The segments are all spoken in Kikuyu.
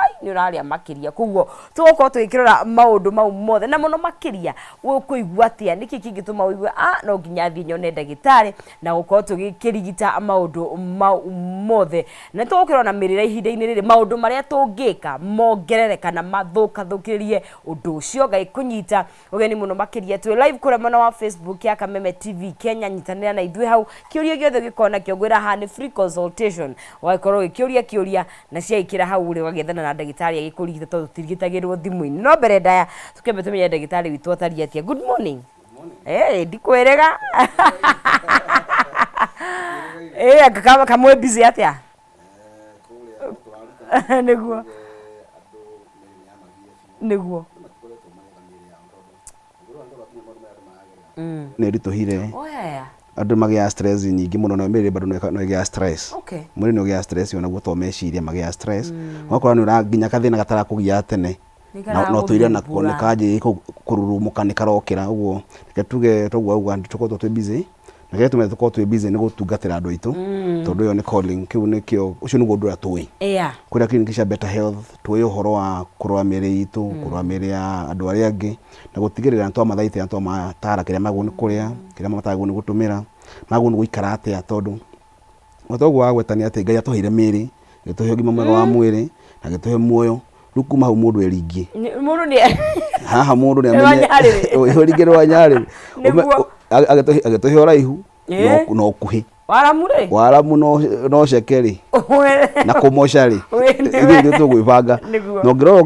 Ngai nĩ ũrarĩa makĩria. Koguo tũgũkorwo tũgĩkĩrora maũndũ mau mothe na mũno makĩria ũkũigua atĩa, nĩkĩ kĩngĩtũma ũigue ah no nginya thiĩ nyone ndagĩtarĩ na gũkorwo tũgĩkĩrigita maũndũ mau mothe. Na nĩ tũgũkĩrora na mĩrĩre ihinda-inĩ rĩrĩ maũndũ marĩa tũngĩka mongerere kana mathũkathũkĩrĩrie ũndũ ũcio. Ngai kũnyita ũgeni mũno makĩria twĩ live kũrĩa mwena wa Facebook ya Kameme TV Kenya, nyitanĩra na ithuĩ hau, kĩũria gĩothe ũngĩkorwo nakĩo ngwĩra haha nĩ free consultation, ũgagĩkorwo ũgĩkĩũria kĩũria na ciaikĩra hau rĩ ũgagĩethana na ndagĩtarĩ agĩkũrigite tondũ tũtirigitagĩrwo thimũ-inĩ. No mbere ndaya tũkĩambe tũmenye ndagĩtarĩ witũ atariĩ atĩa. Good morning. Eh, ndikwĩrĩga. Eh, anga kamwe busy atĩa? Nĩguo. Nĩguo. Nĩ ĩritũhire. Oh, yeah, yeah. Andũ magĩaga stress nyingĩ mũno nayo mĩrĩ bado no ĩgĩaga stress. Mwĩrĩ nĩ ũgĩaga stress onaguo to meciria magĩaga stress. Ũgakora nĩ ũra nginya gathĩna gatarakũgiaga tene na ũtũire nako nĩ kanjĩrĩirie kũrurumũka nĩ karokĩra ũguo reke tuge toguo wauga tũkoretwo twĩ busy na kĩrĩa gĩtũmĩte tũkorwo twĩ busy nĩ gũtungatĩra andũ aitũ tondũ ĩyo nĩ calling kĩu nĩkĩo ũcio nĩguo ũndũ ũrĩa tũĩ. Kũrĩa clinic cia Better Health tũĩ ũhoro wa kũrora mĩrĩ itũ, kũrora mĩrĩ ya andũ arĩa angĩ na gũtigĩrĩra nĩ twamathaitĩra nĩ twamatara kĩrĩa magĩrĩirwo nĩ kũrĩa, kĩrĩa matagĩrĩirwo nĩ gũtũmĩra, magĩrĩirwo nĩ gũikara atĩa tondũ o ta ũguo wagweta nĩ atĩ Ngai atũheire mĩrĩ, agĩtũhe ũgima mwega wa mwĩrĩ, na agĩtũhe muoyo, rĩu kuma hau mũndũ eringie. Mũndũ nĩ Haha mũndũ nĩ amenye Rwanyarĩrĩ. eringie rwanyarĩrĩ. Nĩguo. Agĩtũhe ũraihu na ũkuhĩ. Waramu rĩ? Waramu no ceke rĩ na kũmoca rĩ ithuĩ ithuĩ tũgwĩbanga. Nĩguo. Na ũngĩrora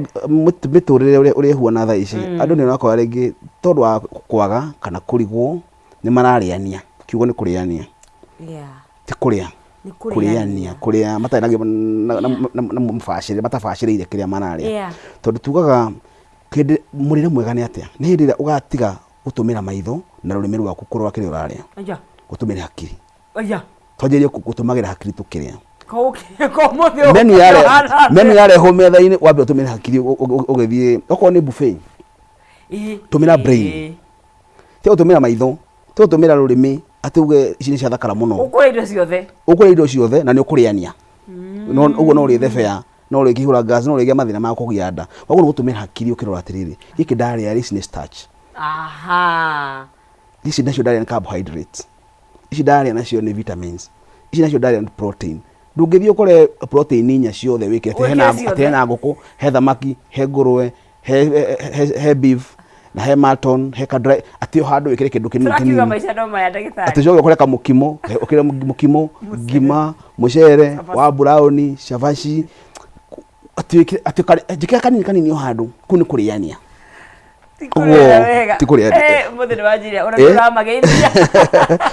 mĩtũrĩre ũrĩa ũrĩa ĩhuana thaa ici andũ nĩ ũrakora rĩngĩ tondũ wa kwaga kana kũrigwo nĩ mararĩania. Kiugo nĩ kũrĩania. Ti kũrĩa. Nĩ Kũrĩania, kũrĩa matarĩ na na mũbacĩrĩre matabacĩrĩire kĩrĩa mararĩa. Tondũ tugaga kĩndũ mũrĩre mwega nĩ atĩa? Nĩ hĩndĩ ĩrĩa ũgatiga gũtũmĩra maitho na rũrĩmĩ rwaku kũrora kĩrĩa ũrarĩa. Aya. Ũtũmĩre hakiri. Aya. Twanjĩrĩrie gũtũmagĩra hakiri tũkĩrĩa. Ko Menu yare menu yarehwo metha-inĩ wambe ũtũmĩre hakiri ũgĩthiĩ okorwo nĩ buffet tũmĩra brain. Tiga gũtũmĩra maitho, tiga gũtũmĩra rũrĩmĩ atĩ uge ici nĩ ciathakara mũno. Ũkũrĩa indo ciothe. Ũkũrĩa indo ciothe na nĩ ũkũrĩania. No ũguo no ũrĩthe bea, no ũrĩkĩihũra gas, no ũrĩgĩa mathĩna ma kũgĩa nda. Koguo nĩ gũtũmĩra hakiri ũkĩrora atĩrĩrĩ, gĩkĩ ndarĩa ici nĩ starch. Ici nacio ndarĩa nĩ carbohydrates. Ici ndarĩa nacio nĩ vitamins. Ici nacio ndarĩa nĩ protein. Ndũngĩthiĩ ũkore protein inya ciothe wĩkĩre atĩ hena, Wĩkĩre ciothe. atĩ hena ngũkũ, he thamaki, he ngũrwe, he, he, he, he beef, na he mutton, he ka dry, atĩ o handũ wĩkĩre kĩndũ kĩnini Tũrakiuga kĩnini. maica no maya ndagĩtarĩ. Atĩ ũcoke ũkore kamũkimo, ũkĩre mũkimo, ngima, mũcere, wa buraoni, cabaci, atĩ wĩkĩre, atĩ njĩkĩra kanini kanini o handũ, kũu nĩ kũrĩania. Ti kũrĩa wega. Ti kũrĩa. Eh, mũthĩ nĩ wanjĩra ũrĩa ũramageithia.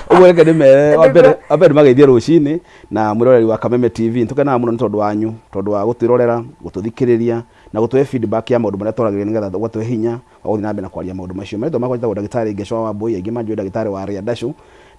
Ũguo reke ndĩmere wa mbere wa mbere ndĩmageithie rũcinĩ na mwĩroreri wa Kameme TV. Nĩtũkenaga mũno nĩ tondũ wanyu, tondũ wa gũtwĩrorera, gũtũthikĩrĩria na gũtũhe feedback ya maũndũ marĩa twaragĩrĩria nĩgetha ũgatũhe hinya wa gũthiĩ na mbere na kwaria maũndũ macio. Marĩtwa makwa njĩtagwo ndagĩtarĩ Ngecwa wa Wambũi, aingĩ manjũĩ ndagĩtarĩ wa Rĩa Ndacũ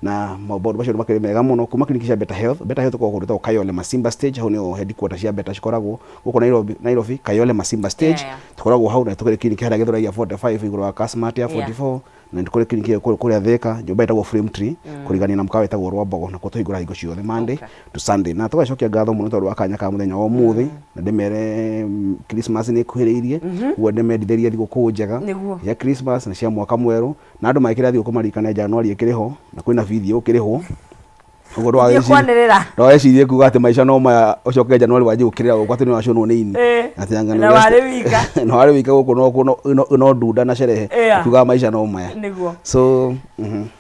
na maũndũ macio nĩ makĩrĩ mega mũno kuma clinic cia Better Health. Better Health ĩkoragwo kũndũ gwĩtagwo Kayole Masimba Stage, hau nĩho headquarter cia Better cikoragwo gũkũ Nairobi, Nairobi Kayole Masimba Stage. Tũkoragwo hau na tũkĩrĩ clinic harĩa Gĩthũrai ya 45 igũrũ wa Kasmart ya 44 na nĩ tũkĩrĩ clinic ĩyo kũrĩa Thika, nyũmba ĩtagwo Flame Tree kũrigania na mũkawa wĩtagwo Rwambogo na kuo tũhingũraga hingo ciothe Monday to Sunday. Na tũgacokia ngatho mũno tondũ wa kanya ka mũthenya wa ũmũthĩ na ndĩmere Christmas nĩ ĩkuhĩrĩirie ũguo ndĩmendithĩrie thigũkũ njega ya Christmas na cia mwaka mwerũ na andũ magĩkĩra thigũkũ maririkane January ĩkĩrĩ ho na kwĩna bithi ĩgũkĩrĩhwo. Ũguo Thiĩ kwanĩrĩra. ndũgagĩcirie kuga atĩ maica no maya ũcoke January wanjie gũkĩrĩra gũkũ atĩ nĩ wacũnwo nĩ ini. Atĩ anga nĩ Na ũrĩa warĩ wika. na warĩ wika gũkũ no no ndunda na sherehe ukiugaga maica no maya. Nĩguo. So.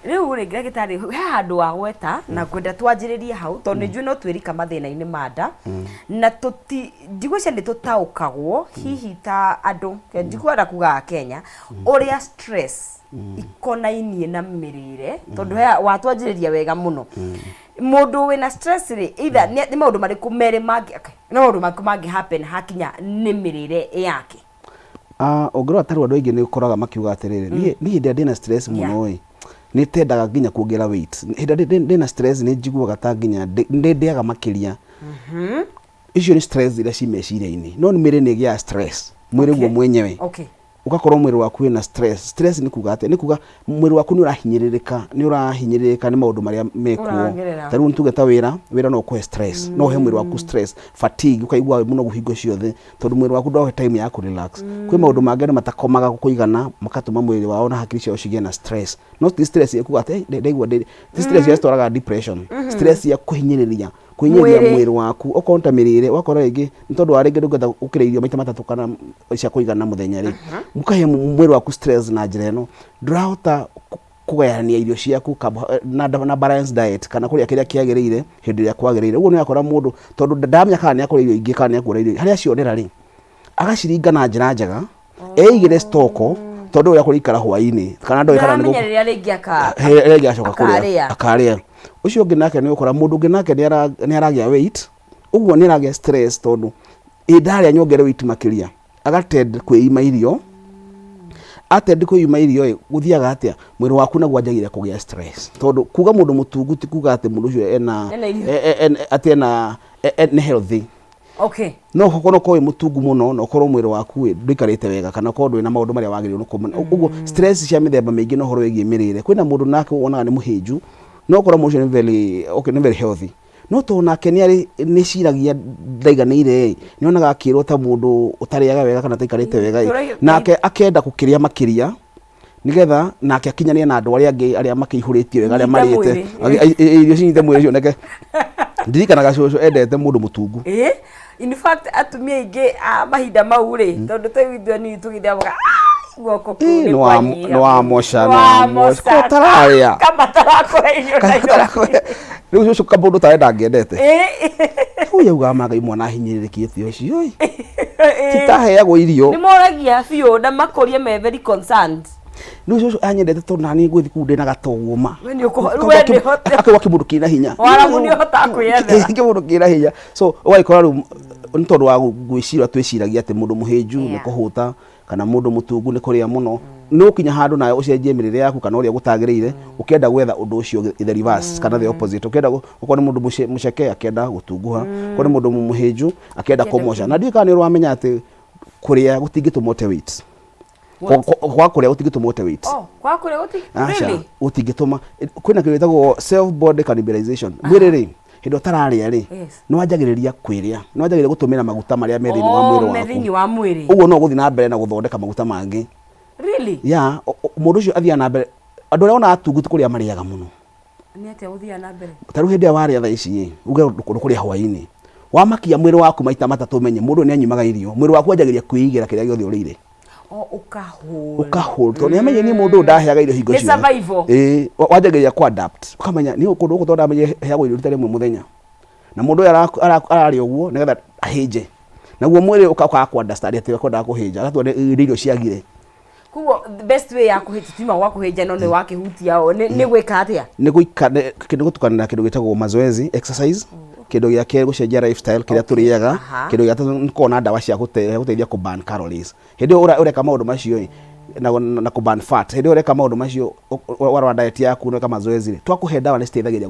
Rĩu rĩ ndagĩtarĩ he handũ wagweta na ngwenda twanjĩrĩrie hau tondũ nĩ njũĩ no twĩrika mathĩna-inĩ ma nda na tũti ndigwĩciria nĩ tũtaũkagwo hihi ta andũ ndikwenda kuga Akenya ũrĩa stress ikonainie na mĩrĩre tondũ he watwanjĩrĩria wega mũno mũndũ wĩna stress rĩ either nĩ nĩ maũndũ marĩkũ merĩ mangĩ okay, nĩ maũndũ marĩkũ mangĩ happen hakinya nĩ mĩrĩre yake? Ah, ũngĩrora ta rĩu andũ aingĩ nĩ ũkoraga makiuga atĩrĩrĩ, niĩ niĩ hĩndĩ ĩrĩa ndĩna stress mũno ĩ, nĩ tendaga nginya kuongerera weight. Hĩndĩ ĩrĩa ndĩna stress nĩ njiguaga ta nginya nĩ ndĩaga makĩria. Icio nĩ stress iria ci meciria-inĩ, no mĩĩrĩ nĩ ĩgĩaga stress, mwĩrĩ guo mwenyewe. Ũgakorwo mwĩrĩ waku wĩna stress. Stress nĩ kuga atĩa? Nĩ kuga mwĩrĩ waku nĩ ũrahinyĩrĩrĩka, nĩ ũrahinyĩrĩrĩka nĩ maũndũ marĩa mekuo. Ũragerera. Ta rĩu tuge ta wĩra, wĩra no ũkũhe stress, no ũhe mwĩrĩ waku stress, fatigue, ũkaigua wĩ mũnogu hingo ciothe tondũ mwĩrĩ waku ndũraũhe time ya kũ relax. Kwĩ maũndũ mangĩ andũ matakomaga kũigana makatũma mwĩrĩ wao na hakiri ciao cigĩe na stress. No ti stress ya kuga atĩ "Hey, ndaigua ndĩ, ti stress iria citwaraga depression, stress ya kũhinyĩrĩria, kũhinyĩrĩria Mwĩrĩ. mwĩrĩ waku. Okorwo nĩ ta mĩrĩre, ũgakora rĩngĩ nĩ tondũ wa rĩngĩ ndũngĩhota gũkĩrĩa irio maita matatũ kana cia kũigana mũthenya rĩ, ũkahe mwĩrĩ waku stress na njĩra ĩno, ndũrahota kũgayania irio ciaku na balanced diet kana kũrĩa kĩrĩa kĩagĩrĩire hĩndĩ ĩrĩa kwagĩrĩire. Ũguo nĩ ũrakora mũndũ tondũ ndaramenya kana nĩ akũrĩa irio ingĩ kana nĩ akuona irio, harĩa acionera rĩ, agaciringa na njĩra njega, eigĩre stoko tondũ ũrĩa kũrĩikara hwainĩ kana ndoĩ kana nĩ Ndaramenya rĩrĩa rĩngĩ aka rĩrĩa rĩngĩ acoka kũrĩa Akarĩa. akarĩa. Ũcio ũngĩ nake nĩ ũkora mũndũ ũngĩ nake nĩ aragĩa weight, ũguo nĩ aragĩa stress tondũ ĩ ndarĩa nyongere weight makĩria, agatend kwĩima irio. Atend kwĩima irio ĩ, gũthiaga atĩa? Mwĩrĩ waku naguo wanjagia kũgĩa stress tondũ kuga mũndũ mũtungu ti kuga atĩ mũndũ ũcio ena Ena irio. atĩ ena nĩ healthy. No ũkorwo wĩ mũtungu mũno na ũkorwo mwĩrĩ waku ĩ ndũikarĩte wega kana ũkorwo ndũrĩ na maũndũ marĩa wagĩrĩirwo nĩ kũmenya. Ũguo stress cia mĩthemba mĩingĩ na ũhoro wĩgiĩ mĩrĩre. Kwĩna mũndũ nake wonaga nĩ mũhĩnju no ũkora mũndũ ũcio nĩ very, okay, nĩ very healthy no tondũ nake nĩ arĩ nĩ eciragia ndaiganĩire ĩ, nĩ onaga akĩrwo ta mũndũ ũtarĩaga wega kana ũtaikarĩte wega ĩ, nake akenda gũkĩrĩa makĩria nigetha nake akinyanĩre na andũ arĩa angĩ arĩa makĩihũrĩtie wega arĩa Nyite marĩte mwĩrĩ. Irio cinyite mwĩrĩ cioneke. Ndirikanaga cũcũ endete mũndũ mũtungu. Ĩĩ, in fact atumia aingĩ a mahinda mau rĩ, tondũ twĩ ithuĩ anini tũgĩthiaga guoko kũu Ĩĩ, nĩ nĩ wa- kwanyiha. nĩ wamoca, nĩ Nĩ wamoca. Ko ũtararĩa? Kama tarakũhe irio na irio. Rĩu cũcũ kamũndũ tawe ndangĩendete. Ĩĩ. Ũyũ augaga ma Ngai mwana ahinyĩrĩrĩkĩte ũcio ĩ. Ĩĩ. Titaheagwo irio. Nĩ moragia biũ na makũria me very concerned. Rĩu cũcũ anyendete tondũ nani ngwĩthi kũu ndĩna gatogo ma. We nĩ ũkũho- we nĩ ũhote- Akauga kĩmũndũ kĩna hinya. Warabu nĩ ũhotaga kwĩyethera. Kĩmũndũ kĩna hinya. So ũgagĩkora rĩu nĩ tondũ wa gwĩciria twĩciragia atĩ mũndũ mũhĩnju nĩ kũhũta kana mũndũ mũtungu nĩ kũrĩa mũno. Nĩ ũkinya handũ nawe ũcenjie mĩrĩre yaku kana ũrĩa gũtagĩrĩire, ũkĩenda gwetha ũndũ ũcio the reverse kana the opposite. Ũkĩenda okorwo nĩ mũndũ mũceke akĩenda gũtunguha, okorwo nĩ mũndũ mũhĩnju akĩenda kũmoca. Na ndiũĩ kana nĩ ũrĩ wamenya atĩ kũrĩa gũtingĩtũma ũte weight. Kwaga kũrĩa gũtingĩtũma ũte weight. Oh, kwaga kũrĩa gũti Aca, really? gũtingĩtũma. Kwĩna kĩndũ gĩtagwo self body cannibalization. Mwĩrĩ rĩ, hĩndĩ ĩrĩa ũtararĩa rĩ, nĩ wanjagĩrĩria kwĩrĩa, nĩ wanjagĩrĩria gũtũmĩra maguta marĩa me thĩinĩ wa Oh, mwĩrĩ me waku. thĩinĩ wa mwĩrĩ. Ũguo no ũgũthiĩ na mbere na gũthondeka maguta mangĩ. Really? Yeah, mũndũ ũcio athiaga na mbere, andũ arĩa wonaga atungu ti kũrĩa marĩaga mũno. Nĩ atĩa gũthiaga na mbere? Ta rĩu hĩndĩ ĩrĩa warĩa thaa ici ĩ, uge ndũkũrĩa hwainĩ, wamakia mwĩrĩ waku maita matatũ ũmenye mũndũ ũyũ nĩ anyumaga irio, mwĩrĩ waku wanjagĩrĩria kwĩigĩra kĩrĩa gĩothe ũrĩire. O ũkahũra. Ũkahũra tondũ nĩ amenye niĩ mũndũ ũyũ ndaheaga irio hingo Nĩ ciothe. survival. Ĩĩ, wanjagĩrĩria kũ adapt ũkamenya niĩ kũndũ gũkũ tondũ ndamenye heagwo irio rita rĩmwe mũthenya na mũndũ ũyũ ararĩa ũguo nĩgetha ahĩnje, naguo mwĩrĩ ũkaga kũ understand atĩ we kwendaga kũhĩnja, agatua nĩ irio ciagire. Koguo the best way ya kũhĩnja tiuma gwa kũhĩnja no nĩ wakĩhutia o nĩ gwĩka atĩa? Nĩ gũika nĩ kĩndũ gũtukana na kĩndũ gĩtagwo mazoezi exercise, kĩndũ gĩa kerĩ gũcenjia lifestyle kĩrĩa tũrĩaga, kĩndũ gĩa gatatũ nĩ kũona ndawa cia gũteithia kũ burn calories. Hĩndĩ ĩyo ũreka maũndũ macio ĩ, na kũ burn fat, hĩndĩ ĩyo ũreka maũndũ macio warora diet yaku na weka mazoezi rĩ, twakũhe ndawa nĩ citeithagĩrĩria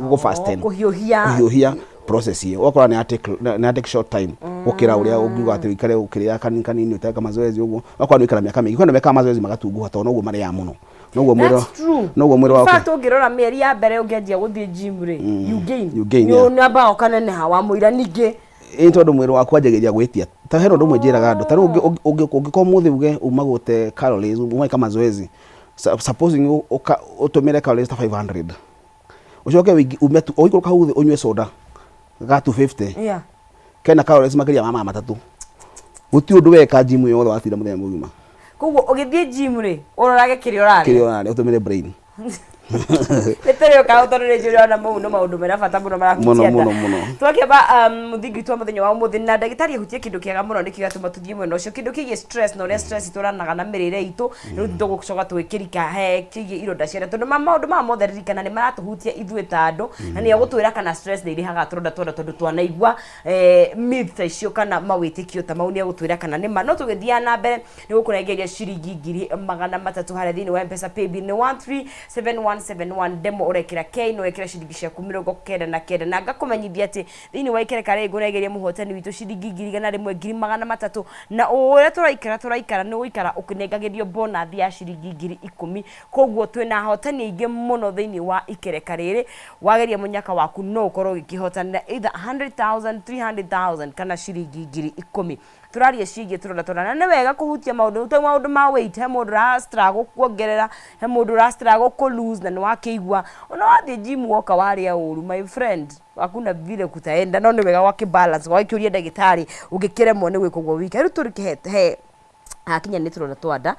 gũ fasten, Kũhiũhia. Kũhiũhia process ĩyo, ũgakora nĩ ya take nĩ ya take short time gũkĩra ũrĩa ũngiuga atĩ ũikare ũkĩrĩaga kanini kanini ũteka mazoezi ũguo, ũgakora nĩ waikara mĩaka mĩingĩ. Kwĩ andũ mekaga mazoezi magatunguha tondũ noguo marĩaga mũno, noguo mwĩrĩ That's true. noguo mwĩrĩ In waku fact ũngĩrora mĩeri ya mbere ũngĩanjia gũthiĩ gym rĩ, you gain. You gain, Nĩ yeah. ũnambaga ũkaneneha wamũira ningĩ. Ĩĩ tondũ mwĩrĩ waku wanjagĩrĩria gwĩtia. Ta hena ũndũ ũmwe njĩraga andũ, ta rĩu ũngĩkorwo ũmũthĩ uge uma gũte calories, uma gwĩka mazoezi, supposing ũtũmĩre calories ta 500, ũcoke ume tu, ũikũrũka hau thĩ ũnyue soda ga 250, kena calories makĩria ma 300. Gũtirĩ ũndũ weka gym yothe watinda mũthenya mũgima. Koguo ũgĩthiĩ gym rĩ, ũrorage kĩrĩa ũrarĩa. Kĩrĩa ũrarĩa, ũtũmĩre brain. Nĩ tũrĩũkaga tondũ nĩ njũĩ ona mau nĩ maũndũ mena bata mũno marahutia Mũno, nda. mũno, mũno. Twakĩamba mũthingi witũ wa mũthenya wa ũmũthĩ na ndagĩtarĩ ahutie kĩndũ kĩega mũno nĩkĩo gĩatũma tũthiĩ mwena ũcio, kĩndũ kĩgiĩ stress na ũrĩa stress itwaranaga na mĩrĩre itũ. Rĩu tũgũcoka tũgĩkĩrika he kĩgiĩ ironda cia nda tondũ maũndũ maya mothe ririkana nĩ maratũhutia ithuĩ ta andũ na nĩ egũtwĩra kana stress nĩ irehaga tũronda twa nda tondũ twanaigua myth ta icio kana mawĩtĩkio ta mau, nĩ egũtwĩra kana nĩ ma. No tũgĩthiaga na mbere nĩ gũkũnengeria ciringi 300,000 harĩa thĩinĩ wa Mpesa paybill nĩ 13719. 171 ndemo ũrekĩra K na ũrekĩra ciringi ciaku 99. Na ngakũmenyithia atĩ thĩinĩ wa ikereka rĩrĩ ngũregeria mũhotani witũ ciringi 101,300 na ũrĩa tũraikara tũraikara nĩ ũgũikara ũkĩnengagĩrio bonathi ya ciringi 10,000. Koguo twĩna ahotani aingĩ mũno thĩinĩ wa ikereka rĩrĩ. Wageria mũnyaka waku no ũkorwo ũgĩkĩhotanĩra either 100,000, 300,000 kana ciringi 10,000. Tũraria ciĩgiĩ tũronda twa nda na nĩ wega kũhutia maũndũ to maũndũ ma weight, he mũndũ ũra struggle kuongerera, he mũndũ ũra struggle kũ lose na nĩ wakĩigua ona wathiĩ gym woka warĩa ũru my friend hakuna vile kutaenda, no nĩ wega wakĩ balance wagĩkĩũria ndagĩtarĩ ũngĩkĩremwo nĩ gwĩka ũguo wika. Rĩu tũrĩ he hakinya nĩ tũronda twa nda,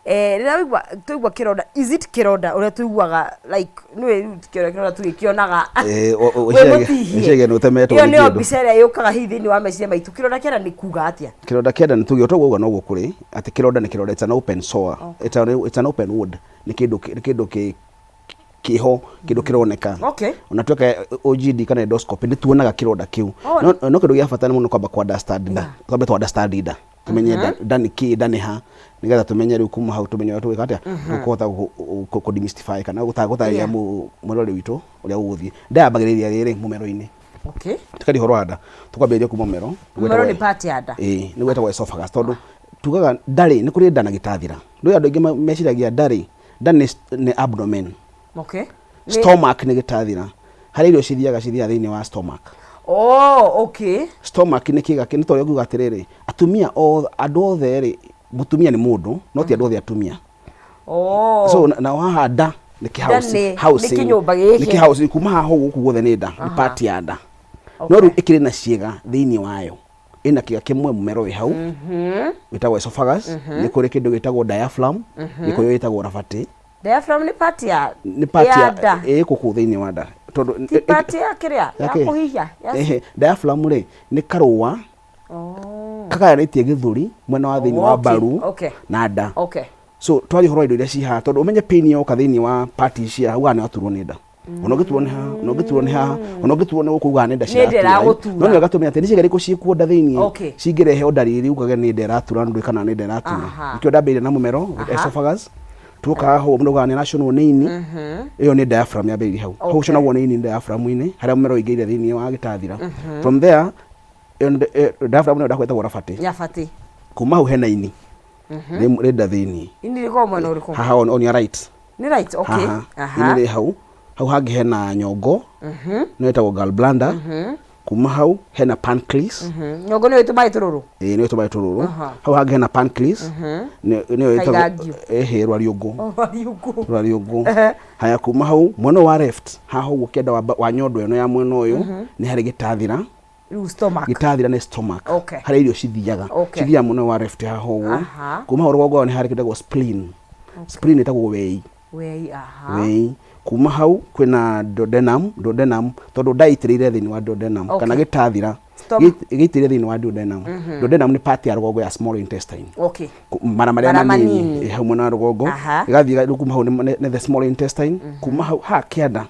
rĩrĩa waigua twaigua kĩronda, is it kĩronda ũrĩa tũiguaga like nĩũĩ rĩu kĩronda tũgĩkĩonaga wĩ mũtihie, Wĩciria nĩ ũtemetwo ĩyo nĩ nĩyo kĩndũ. mbica ĩrĩa yũkaga hihi thĩinĩ wa meciria maitũ. Kĩronda kĩa nda nĩ kuga atĩa? Kĩronda kĩa nda nĩ tuge ũtoguo uga noguo kũrĩ atĩ kĩronda nĩ kĩronda, it's an open sore, it's an open wound, nĩ kĩndũ nĩ kĩndũ kĩ kĩho, kĩndũ kĩroneka. Ona tweka OGD kana endoscopy nĩ tuonaga kĩronda kĩu. No kĩndũ gĩa bata nĩ mũno kwamba ku understand nda, twambe tu understand nda, tumenye nda nĩ kĩ, nda nĩ ha, nĩgetha tumenye rĩu kuma hau tumenye ũrĩa tũgwĩka atĩa, tũkũhota kũ demystify kana gũtarĩria mwĩroreri witũ ũrĩa gũgũthiĩ. Nda yambagĩrĩria rĩrĩ mũmero-inĩ. Tũkaria ũhoro wa nda tũkwambĩrĩria kuma mũmero. Mũmero nĩ part ya nda. Ĩĩ, nĩguo ĩtagwo esophagus, tondũ tugaga ndarĩ, nĩ kũrĩ nda na gĩtathira. Rĩu andũ aingĩ meciragia ndarĩ, nda nĩ abdomen. Stomach nĩ gĩtathira, harĩa irio cithiaga cithiaga thĩinĩ wa stomach. Oh, okay. Stomach nĩ kĩga, nĩ ta ũrĩa ũngiuga atĩrĩrĩ, atumia othe, andũ othe rĩ, mũtumia nĩ mũndũ, no ti andũ othe atumia. So na haha nda nĩ kĩ Nda house, nĩ housing. kĩnyũmba gĩkĩ. Nĩ kĩ housing, kuma haha ũguo gũkũ guothe nĩ nda, nĩ part ya nda. No rĩu ĩkĩrĩ na ciĩga thĩinĩ wayo. Ĩna kĩga kĩmwe mũmero wĩ hau, wĩtagwo esophagus, nĩ kũrĩ kĩndũ gĩtagwo diaphragm, nĩ kũrĩ wĩtagwo rabatĩ. Diaphragm nĩ part ya Nĩ part ya ya nda. Ĩ gũkũ thĩinĩ wa nda. Tondũ Ti part ya kĩrĩa ya Yake? kũhihia. Ehe, diaphragm rĩ nĩ karũa kagayanĩtie gĩthũri mwena wa thĩinĩ wa mbaru na nda. So twaria ũhoro wa indo iria ci haha, tondũ ũmenye pain yoka thĩinĩ wa part ici haha, ugaga nĩ waturwo nĩ nda. Ona ũngĩturwo nĩ haha, ona ũngĩturwo nĩ haha, ona ũngĩturwo nĩ gũkũ, ugaga nĩ nda Nĩ nda ciratura. ĩragũtura. No nĩ wega tũmenye atĩ nĩ ciĩga irĩkũ ciĩkuo nda thĩinĩ cingĩrehe o ndariri ugage nĩ nda ĩratura ndũĩ kana nĩ nda ĩratura. Nĩkĩo ndambĩrĩria na mũmero, esophagus, tuoka haha ũguo mũndũ augaga nĩ aracũnwo nĩ ini, ĩyo nĩ diaphragm yambĩrĩirie hau. Hau ũcũnagwo nĩ ini nĩ diaphragm-inĩ, harĩa mũmero ũingĩrire thĩinĩ wa gĩtathira. From there, ĩyo nĩ diaphragm nĩyo ndakwĩtagwo rabatĩ. Rabatĩ. Kuma hau hena ini. Rĩ nda thĩinĩ. Ini rĩkoragwo mwena ũrĩkũ? Haha on your right. Nĩ right, okay. Haha. Ini rĩ hau. Hau hangĩ hena nyongo. Nĩyo ĩtagwo gallbladder. Kuma hau hena pancreas. Nyongo nĩyo ĩtũmaga tũrũrũ? Ĩĩ, nĩyo ĩtũmaga tũrũrũ. Hau hangĩ hena pancreas. Nĩyo ĩtagwo Kaigangio. Ĩhĩ, rwariũngũ. Rwariũngũ. Rwariũngũ. Haya, kuma hau mwena ũyũ wa left, haha ũguo kĩanda wa nyondo ĩno ya mwena ũyũ, nĩ harĩ gĩtathira. Rĩu stomach. Gĩtathira nĩ stomach. Harĩa irio cithiaga. Cithiaga mwena ũyũ wa left haha ũguo. Kuma hau rũgongo nĩ harĩ kĩndũ gĩtagwo spleen. Spleen ĩtagwo wei. Wei, aha. Wei. Kuma hau kwĩna duodenum, duodenum tondũ nda ĩitĩrĩire thĩinĩ wa duodenum kana gĩtathira gĩitĩrĩire thĩinĩ wa duodenum. Duodenum nĩ part ya rũgongo ya small intestine. Mara marĩa Mara manini, manini. Hau mwena wa rũgongo. Ĩgathiĩ rĩu kuma hau nĩ the small intestine. Kuma hau haha kĩanda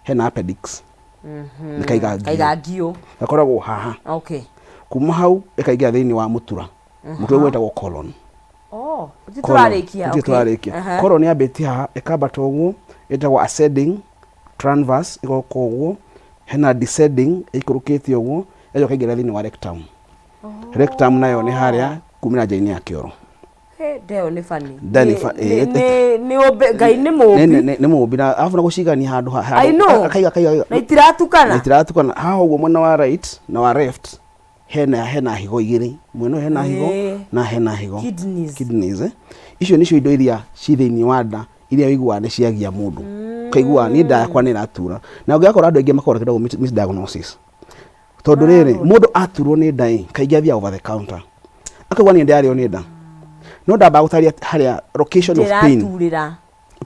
hena appendix. Nĩ kaigangio. Kaigangio. Gakoragwo haha. Kuma hau ĩkaingĩra thĩinĩ wa mũtura. Mũtura ũyũ wĩtagwo colon. Oh, tũtirĩ tũrarĩkia. Tũtirĩ tũrarĩkia. Colon yambĩtie haha ĩkambata ũguo, ĩtagwo ascending transverse ĩgoka ũguo, hena descending ĩikũrũkĩte ũguo, ĩgacoka ĩkaingĩra thĩinĩ wa rectum. Rectum nayo nĩ harĩa kumĩra nja-inĩ ya kĩoro. He, ndeo nĩ funny. Nda nĩ Nĩ ũmbe, Ngai nĩ mũmbi. Nĩ mũmbi na arabu na gũcigania handũ I know. Akaiga, akaiga. Na itiratukana. Na itiratukana. Haha ũguo mwena wa right na wa left hena higo igĩrĩ. Mwena ũyũ hena higo na hena higo. Kidneys. Kidneys, eh. Icio nĩcio indo iria ci thĩinĩ wa nda iria ũiguaga nĩ ciagia mũndũ. Ũkaigua niĩ nda yakwa nĩ ĩratura. Na ũngĩgakora andũ aingĩ makoragwo na kĩndũ misdiagnosis. Tondũ rĩrĩ, mũndũ aturwo nĩ nda ĩ, kaingĩ athiaga over the counter. Akauga niĩ ndĩrarĩo nĩ nda. No ndambaga gũtarĩria harĩa location of pain. Ndĩraturĩra.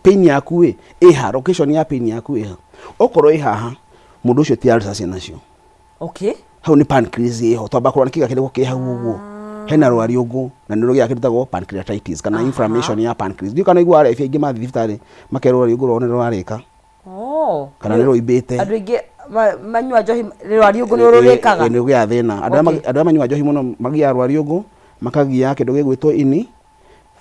Pain yaku ĩ, ĩha, location ya pain yaku ĩha. Okorwo ĩ haha, mũndũ ũcio ti ulcer ciĩ nacio. Hau nĩ pancreas ĩho, twamba kũrora nĩ kĩga kĩrĩkũ kĩ hau ũguo. Hena rwariũngũ na nĩ rũgĩaga kĩndũ gĩtagwo pancreatitis kana inflammation ya pancreas. Ndiũĩ kana ũiguaga arebia aingĩ mathiĩ thibitarĩ makerwo rwariũngũ rwao nĩ rũrarĩka. Kana nĩ rũimbĩte. Andũ aingĩ manyua njohi rwariũngũ nĩ rũrĩkaga. Nĩ rũgĩaga thĩna. Andũ arĩa andũ arĩa manyuaga njohi mũno magĩaga rwariũngũ, makagia kĩndũ gĩgwĩtwo ini,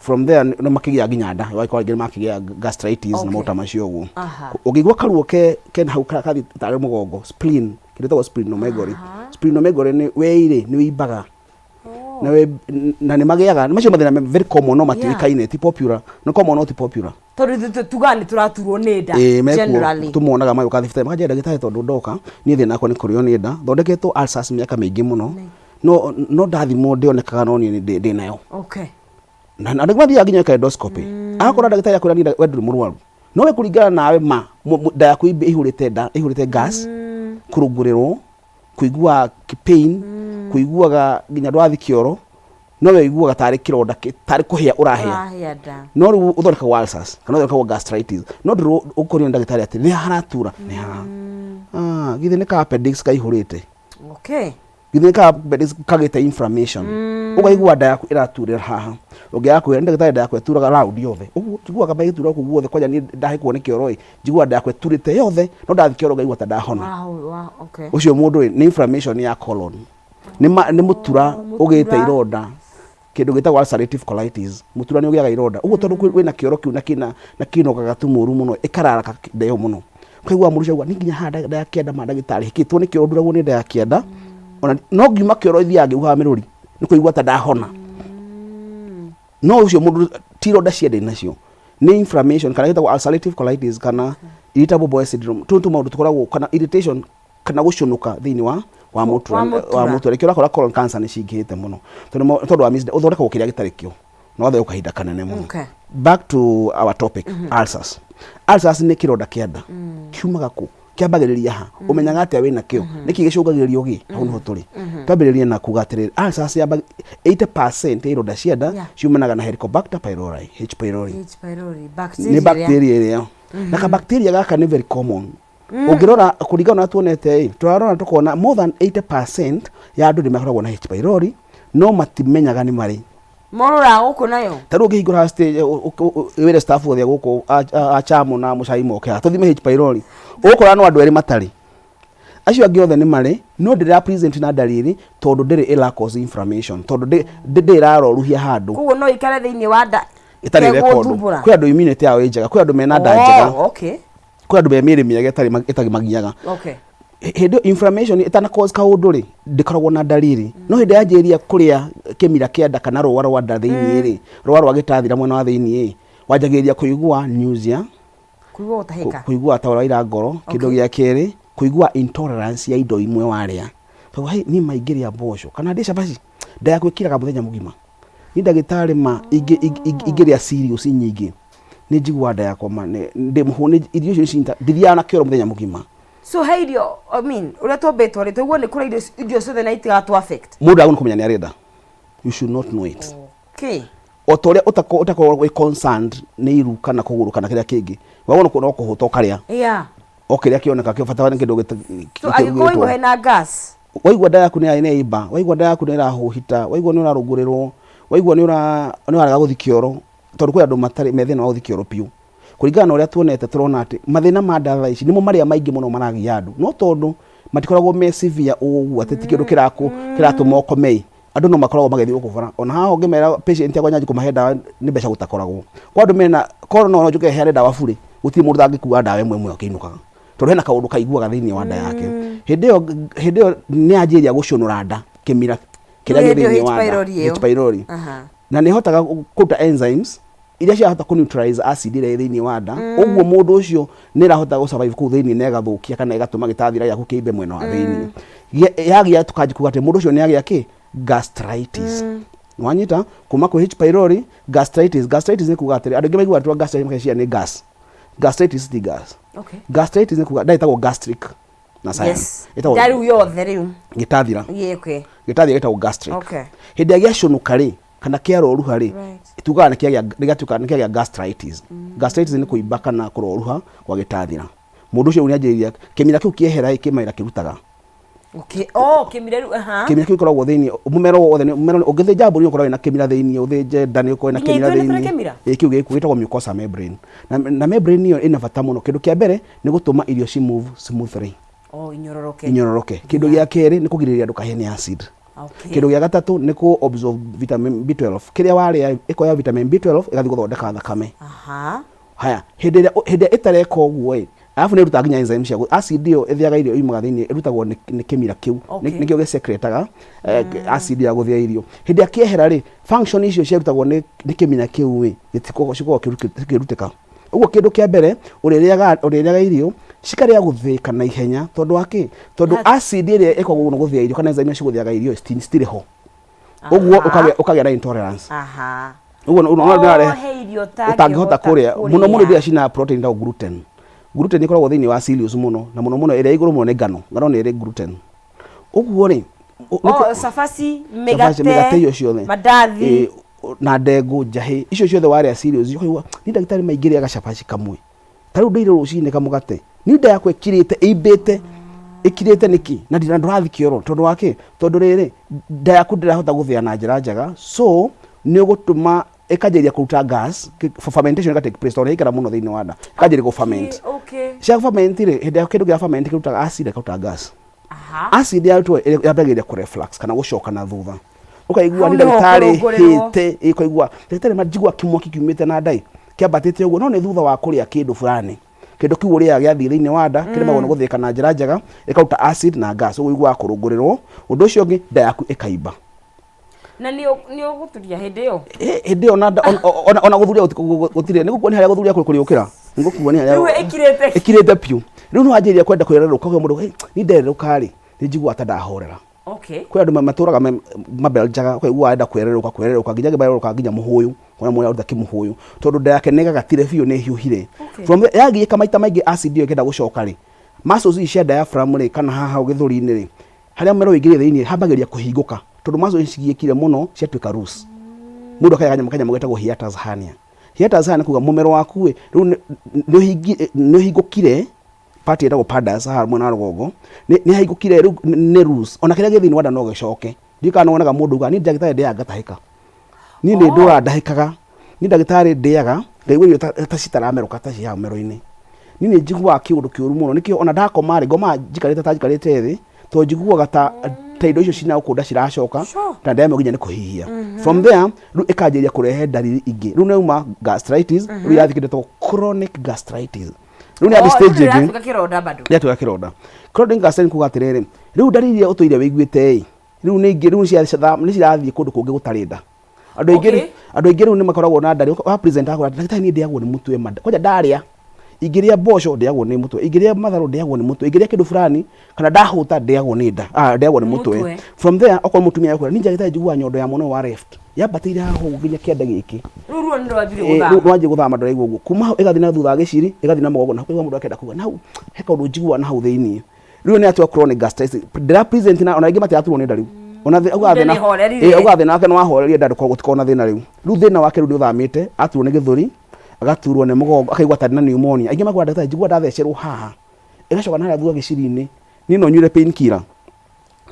From there nĩ makĩgĩa nginya nda, ũgakora rĩngĩ nĩ makĩgĩa gastritis na maũndũ ta macio ũguo. Ũngĩigua karuo ke kena hau kathiĩ tarĩ mũgongo, spleen, kĩndũ gĩtagwo splenomegaly. Splenomegaly nĩ wei rĩ, nĩ wĩimbaga. Na na nĩ magĩaga, macio mathĩna me very common no matiũĩkaine, ti popular. Nĩ common no ti popular. Tondũ ithuĩ tugaga nĩ tũraturwo nĩ nda. Ĩĩ, mekuo. Generally. Tũmonaga magĩũka thibitarĩ makanjĩra, "Ndagĩtarĩ, tondũ ndoka niĩ thĩna wakwa nĩ kũrĩo nĩ nda, thondeketwo ulcers mĩaka mĩingĩ mũno, no no ndathimwo ndĩonekaga, no niĩ ndĩ nayo." Na andũ mathiaga nginya eka endoscopy, agakora ndagĩtarĩ akwĩra, "Niĩ we ndũrĩ mũrwaru, no we kũringana nawe ma nda yaku ĩihũrĩte nda, ĩihũrĩte gas, kũrũngũrĩrwo, kũigua pain, kũiguaga nginya ndũrathiĩ kĩoro, no we ũiguaga tarĩ kĩronda tarĩ kũhĩa ũrahĩa." Ũrahĩa nda. No rĩu ũthondekagwo ulcers kana ũthondekagwo gastritis, no ndũrũ ũkorio nĩ ndagĩtarĩ atĩ nĩ haratura, nĩ haha. Ah, githĩ nĩ ka appendix kaihũrĩte? Githĩ nĩ ka appendix kagĩte inflammation? Ũkaigua nda yaku ĩraturĩra haha, ũngĩaga kwĩra nĩ ndagĩtarĩ, nda yaku ĩturaga round yothe ũguo, njiguaga ĩgĩtura gũkũ guothe. Kwanja niĩ ndahĩkwo nĩ kĩoro ĩ, njiguaga nda yakwa ĩturĩte yothe, no ndathiĩ kĩoro ngaigua ta ndahona. Ũcio mũndũ ĩ, nĩ inflammation ya colon, nĩ mũtura ũgĩte Mũtura. ironda, kĩndũ gĩtagwo ulcerative colitis. Mũtura nĩ ũgĩaga ironda ũguo tondũ wĩna kĩoro kĩu na kĩna na kĩnogaga tu mũru mũno, ĩkararaka nda ĩyo mũno, ũkaigua mũndũ ũcio auga, "Nĩ nginya haha nda ya kĩanda ma ndagĩtarĩ, hĩkĩtwo nĩ kĩoro, nduragwo nĩ nda ya kĩanda, ona no ngiuma kĩoro ithiaga ngĩhuhaga mĩrũri nĩ kũigua ta ndahona." No ũcio mũndũ ti ironda cia nda nacio, nĩ inflammation kana gĩtagwo ulcerative colitis kana irritable bowel syndrome. Tũu tũmaũndũ tũkoragwo kana irritation kana gũcũnũka thĩinĩ wa mũtura. Wa mũtura. Wa mũtura. Nĩkĩo ũrakora colon cancer nĩ cingĩhĩte mũno tondũ tondũ wa ũthondekagwo kĩrĩa gĩtarĩ kĩo na ũgathondekwo kahinda kanene mũno. Back to our topic, ulcers. Ulcers nĩ kĩronda kĩa nda. Kiumaga kũ? Kĩambagĩrĩria ha? Ũmenyaga atĩa wĩna kĩo? Nĩkĩ gĩcũngagĩrĩria ũgĩe hau? Nĩho tũrĩ. Twambĩrĩrie na kuga atĩrĩrĩ, ulcers 80% ya ironda cia nda ciumanaga na Helicobacter pylori, H pylori. H pylori. Nĩ bacteria. Bacteria ĩrĩa na ka bacteria gaka nĩ very common. Ũngĩrora kũringana na tuonete ĩ, tũrarora tũkona more than 80% ya andũ nĩ makoragwo na H pylori no matimenyaga nĩ marĩ. Morũraga gũkũ nayo. Ta rĩu ũngĩhingũra stage, wĩre staff othe gũkũ a Chamu na Mũcai moke haha tũthime H pylori, ũgũkora no andũ erĩ matarĩ, acio angĩ othe nĩ marĩ, no ndĩra present na ndariri tondũ ndĩrĩ ĩra cause inflammation, tondũ ndĩ ĩraroruhia handũ. Koguo no ikare thĩinĩ wa nda ĩtarĩ record. ĩtegũthumbũra. Kwĩ andũ immunity yao ĩ njega, kwĩ andũ mena nda njega. Kwĩ andũ me mĩĩrĩ mĩega ĩtarĩ magiaga. Hĩndĩ ĩyo inflammation ĩtana cause kaũndũ rĩ, ndĩkoragwo na ndariri, no hĩndĩ yanjĩrĩria kũrĩa kĩmira kĩa nda kana rũa rwa nda thĩinĩ rĩ, rũa rwa gĩtathira mwena wa thĩinĩ ĩ, wanjagĩrĩria kũigua nausea. Kũigua gũtahĩka. Kũigua ta ũraira ngoro. Kĩndũ gĩa kerĩ, kũigua intolerance ya indo imwe warĩa, tondũ hey, niĩ ma ingĩrĩa mboco kana ndĩe cabaci, nda yaku ĩkiraga mũthenya mũgima. Niĩ ndagĩtarĩ ma ingĩrĩa cereals nyingĩ nĩ njiguaga nda yakwa ma ndĩ mũhũnu, irio icio nĩcinda, ndithiaga na kĩoro mũthenya mũgima. So he irio, I mean, ũrĩa tũmbĩtwo rĩ, tũguo nĩ kũrĩa irio ciothe na itigatũ affect? Mũndũ agĩrĩirwo nĩ kũmenya nĩ arĩ nda. You should not know it. O ta ũrĩa ũtakoragwo wĩ concerned nĩ iru kana kũgũrũ kana kĩrĩa kĩngĩ, wagĩrĩirwo no kũhũta ũkarĩa o kĩrĩa kĩoneka kĩo bata nĩ kĩndũ So angĩkorwo waigua hena gas, waigua nda yaku nĩ yaimba, waigua nda yaku nĩ ĩrahũhita, waigua nĩ ũrarũngũrĩrwo, waigua nĩ ũrarega gũthiĩ kĩoro, tondũ kwĩ andũ matarĩ me thĩna wa gũthiĩ kĩoro biũ. Kũringana na ũrĩa tuonete, tũrona atĩ mathĩna ma nda thaa ici nĩmo marĩa maingĩ mũno maragia andũ, no tondũ matikoragwo me severe ũguo atĩ ti kĩndũ kĩratũma ũkome ĩ, andũ no makoragwo magĩthiĩ gũkũ bara. Ona haha ũngĩmera patient akwa nyanji kũmahe ndawa nĩ mbeca gũtakoragwo kwa andũ mena korwo no njũke heane ndawa burĩ, gũtirĩ mũndũ ũtangĩkua ndawa ĩmwe ĩmwe akĩinũkaga, tondũ hena kaũndũ kaiguaga thĩinĩ wa nda yake. Hĩndĩ ĩyo nĩ yanjĩrĩria gũcũnũra nda, kĩmira kĩrĩa gĩ Hĩndĩ ĩyo thĩinĩ H wa nda. pylori ĩyo. H pylori. Na nĩ ĩhotaga kũruta enzymes iria ciahota kũ neutralize acid ĩrĩa ĩ thĩinĩ wa nda. Ũguo mũndũ ũcio nĩ ĩrahota gũ survive kũu thĩinĩ na ĩgathũkia kana ĩgatũma gĩtathira gĩaku kĩimbe mwena wa thĩinĩ. Yagĩa tũkanji kuga atĩ mũndũ ũcio nĩ agĩa kĩ gastritis. Wanyita kuma kwĩ H pylori, gastritis. Gastritis nĩ kuga atĩrĩ, andũ aingĩ maiguaga tu gastritis makeciria nĩ gas. Gastritis ti gas. Gastritis nĩ kuga nda ĩtagwo gastric na science. Ĩtagwo Nda rĩu yothe rĩu. Gĩtathira. Gĩtathira gĩtagwo gastric. Hĩndĩ ĩrĩa gĩacũnũka rĩ, kana kĩaroruha rĩ, tugaga nĩ kĩagĩa, nĩ gĩatuĩka nĩ kĩagĩa gastritis. Gastritis nĩ kũimba kana kũroruha kwa gĩtathira. Mũndũ ũcio rĩu nĩ anjĩrĩria kĩmira kĩu kĩehera ĩ, kĩmera kĩrutaga. Oh, kĩmira rĩu, aha. Kĩmira kĩu gĩkoragwo thĩinĩ, mũmero wothe nĩ mũmero, ũngĩthĩnja mbũri ũkoragwo na kĩmira thĩinĩ, ũthĩnje nda nĩ ũkoragwo na Nginya kĩmira ithuĩ nĩ tũrĩ thĩinĩ. kĩmira? Ĩ, kĩu gĩkuo gĩtagwo mucosa membrane. Na membrane ĩyo ĩna bata mũno. Kĩndũ kĩa mbere nĩ gũtũma irio ci move smoothly. Oh, inyororoke. Inyororoke. Kĩndũ gĩa kerĩ nĩ kũgirĩrĩria ndũkahĩe nĩ acid. Kĩndũ gĩa gatatũ nĩ kũ absorb vitamin B12. Kĩrĩa warĩa ĩkoya vitamin B12 ĩgathiĩ gũthondeka thakame. Haya, hĩndĩ ĩrĩa hĩndĩ ĩrĩa ĩtareka ũguo ĩ, arabu nĩ ĩrutaga nginya enzyme cia acid ĩyo ĩthĩaga irio yumaga thĩinĩ ĩrutagwo nĩ kĩmira kĩu. Nĩkĩo gĩsecretaga acid ya gũthĩa irio. Hĩndĩ ĩrĩa kĩehera rĩ, function icio ciarutagwo nĩ kĩmira kĩu ĩ, gĩtikoragwo cikoragwo cikĩrutĩka. Ũguo kĩndũ kĩa mbere ũrĩrĩaga ũrĩrĩaga irio cikarĩa gũthĩĩka na ihenya tondũ wa kĩ? Tondũ acid ĩrĩa ĩkoragwo nĩ gũthĩa irio kana enzyme iria cigũthĩaga irio citirĩ ho. Ũguo ũkagĩa na intolerance. Ũguo nĩ he irio ũtangĩhota kũrĩa mũno mũno iria cina protein ta gluten. Gluten ĩkoragwo thĩinĩ wa cereals mũno na mũno mũno ĩrĩa ĩigũrũ mũno nĩ ngano. Ngano nĩ ĩrĩ gluten. Ũguo rĩ, cabaci, mĩgate, icio ciothe, mandathi, na ndengũ, njahĩ, icio ciothe warĩa cereals ũkaigua niĩ ndagĩtarĩ ma ingĩrĩa gacabaci kamwe ta rĩu ndĩire rũcinĩ kamũgate niĩ nda yakwa ĩkirĩte ĩimbĩte ĩkirĩte nĩkĩ na ndira ndũrathiĩ kĩoro tondũ wa kĩ tondũ rĩrĩ nda yaku ndĩrahota gũthĩa na njĩra njega so nĩ ũgũtũma ĩkanjĩrĩria kũruta gas fermentation ĩga take place tondũ yaikara mũno thĩinĩ wa nda ĩkanjĩrĩria gũ ferment cia ferment rĩ hĩndĩ ĩrĩa kĩndũ kĩa ferment kĩrutaga acid ĩkaruta gas acid yarutwo yambagĩrĩria kũ reflux kana gũcoka na thutha ũkaigua Hau nĩ nĩho ndagĩtarĩ kũrũngũrĩrwo. hĩte ũkaigua ndagĩtarĩ ma njigua kĩmwaki kiumĩte na ndai kĩambatĩte ũguo no nĩ thutha wa kũrĩa kĩndũ fulani kĩndũ kĩu ũrĩaga gĩathiĩ thĩinĩ wa nda kĩremagwo nĩ gũthĩĩka na njĩra njega ĩkaruta acid na gas ũguo ũiguaga kũrũngũrĩrwo ũndũ ũcio ũngĩ nda yaku ĩkaimba. Na nĩ ũgũturia hĩndĩ ĩyo? Hĩndĩ ĩyo ona gũthuria gũtirĩ, nĩ gũkuonia harĩa gũthuria kũrĩũkĩra, nĩ gũkuonia harĩa. Rĩu ĩkirĩte. Ĩkirĩte biũ. Rĩu nĩ wanjĩrĩria kwenda kwĩrerũka ũkauga mũndũ, niĩ ndererũka rĩ, nĩ njiguaga ta ndahorera. Kwĩ andũ matũraga mabeljaga ũkaigua arenda kwererũka kwererũka nginya angĩ mererũkaga nginya mũhũyũ, ũkona mũndũ aruta kĩmũhũyũ tondũ nda yake nĩ ĩgagatire biũ nĩ ĩhiũhire. From there yagiĩka maita maingĩ acid ĩyo ĩkĩenda gũcoka rĩ, muscles ici cia diaphragm rĩ kana haha gĩthũri-inĩ rĩ, harĩa mũmero ũingĩrire thĩinĩ hambagĩrĩria kũhingũka tondũ muscles ici cigiĩkire mũno ciatuĩka loose. Mũndũ akagĩa kanyamũ getagwo hiatus hernia. Hiatus hernia nĩ kuga mũmero waku ĩ, rĩu nĩ ũhingũkire part ĩtagwo padas haha mwena wa rũgongo nĩ nĩ hahingũkire rĩu nĩ loose ona kĩrĩa gĩ thĩinĩ wa nda no gĩcoke. Ndiũĩ kana nĩ wonaga mũndũ augaga niĩ ndagĩtarĩ ndĩaga ngatahĩka. Niĩ nĩ ndũraga ndahĩkaga. Niĩ ndagĩtarĩ ndĩaga ngaigua irio ta citaramerũka ta ciĩ haha mũmero-inĩ. Niĩ nĩ njiguaga kĩũndũ kĩũru mũno nĩkĩo ona ndakoma rĩ ngomaga njikarĩte ta njikarĩte thĩ tondũ njiguaga ta ta indo icio cina gũkũ nda ciracoka na ndemwo nginya nĩ kũhihia. From there rĩu ĩkanjĩrĩria kũrehe ndariri ingĩ. Rĩu nĩ yauma gastritis rĩu yathiĩ kĩndũ gĩtagwo chronic gastritis. Rĩu nĩ yathi Oh, stage rĩu ĩngĩ. nĩratuĩka kĩronda bado. Nĩyatuĩka kĩronda. Chronic gastritis nĩ kuga atĩrĩrĩ, rĩu ndariri iria ũtũire wĩiguĩte ĩ, rĩu nĩ ingĩ rĩu nĩ cirathiĩ kũndũ kũngĩ gũtarĩ nda. Andũ aingĩ andũ aingĩ rĩu nĩ makoragwo na ndarĩ wa present akora ndagĩtarĩ niĩ ndĩagwo nĩ mũtwe ma kwanja ndarĩa ingĩrĩa mboco ndĩagwo nĩ mũtwe ingĩrĩa matharũ ndĩagwo nĩ mũtwe ingĩrĩa kĩndũ fulani kana ndahũta ndĩagwo nĩ nda ah, ndĩagwo nĩ mũtwe Mũtwe. From there okorwo mũtumia akwĩra niĩ ndagĩtarĩ njiguaga nyondo ya mwena ũyũ wa left yambatĩire haha ũguo nginya kĩande gĩkĩ. Rĩu ruo nĩ rwambire Rĩu gũthama. rwanjia gũthama ndũraigua ũguo kuma hau ĩgathiĩ na thutha wa gĩciri ĩgathiĩ na mũgongo na ũkaigua mũndũ akĩenda kuga na hau he kaũndũ njiguaga na hau thĩinĩ. Rĩu nĩ atua chronic gastritis ndĩra present na ona aingĩ matiraturwo nĩ nda rĩu ona augaga Nda thĩna nĩ horerire. Augaga thĩna wake nĩ wahorerie nda ndũkoragwo gũtikoragwo na thĩna rĩu. Rĩu thĩna wake rĩu nĩ ũthamĩte aturwo nĩ gĩthũri agaturwo nĩ mũgongo akaigua tarĩ na pneumonia. Aingĩ makwĩra ndagĩtarĩ njiguaga ndathecerwo haha ĩgacoka na harĩa thutha gĩciri-inĩ niĩ no nyuire pain killer.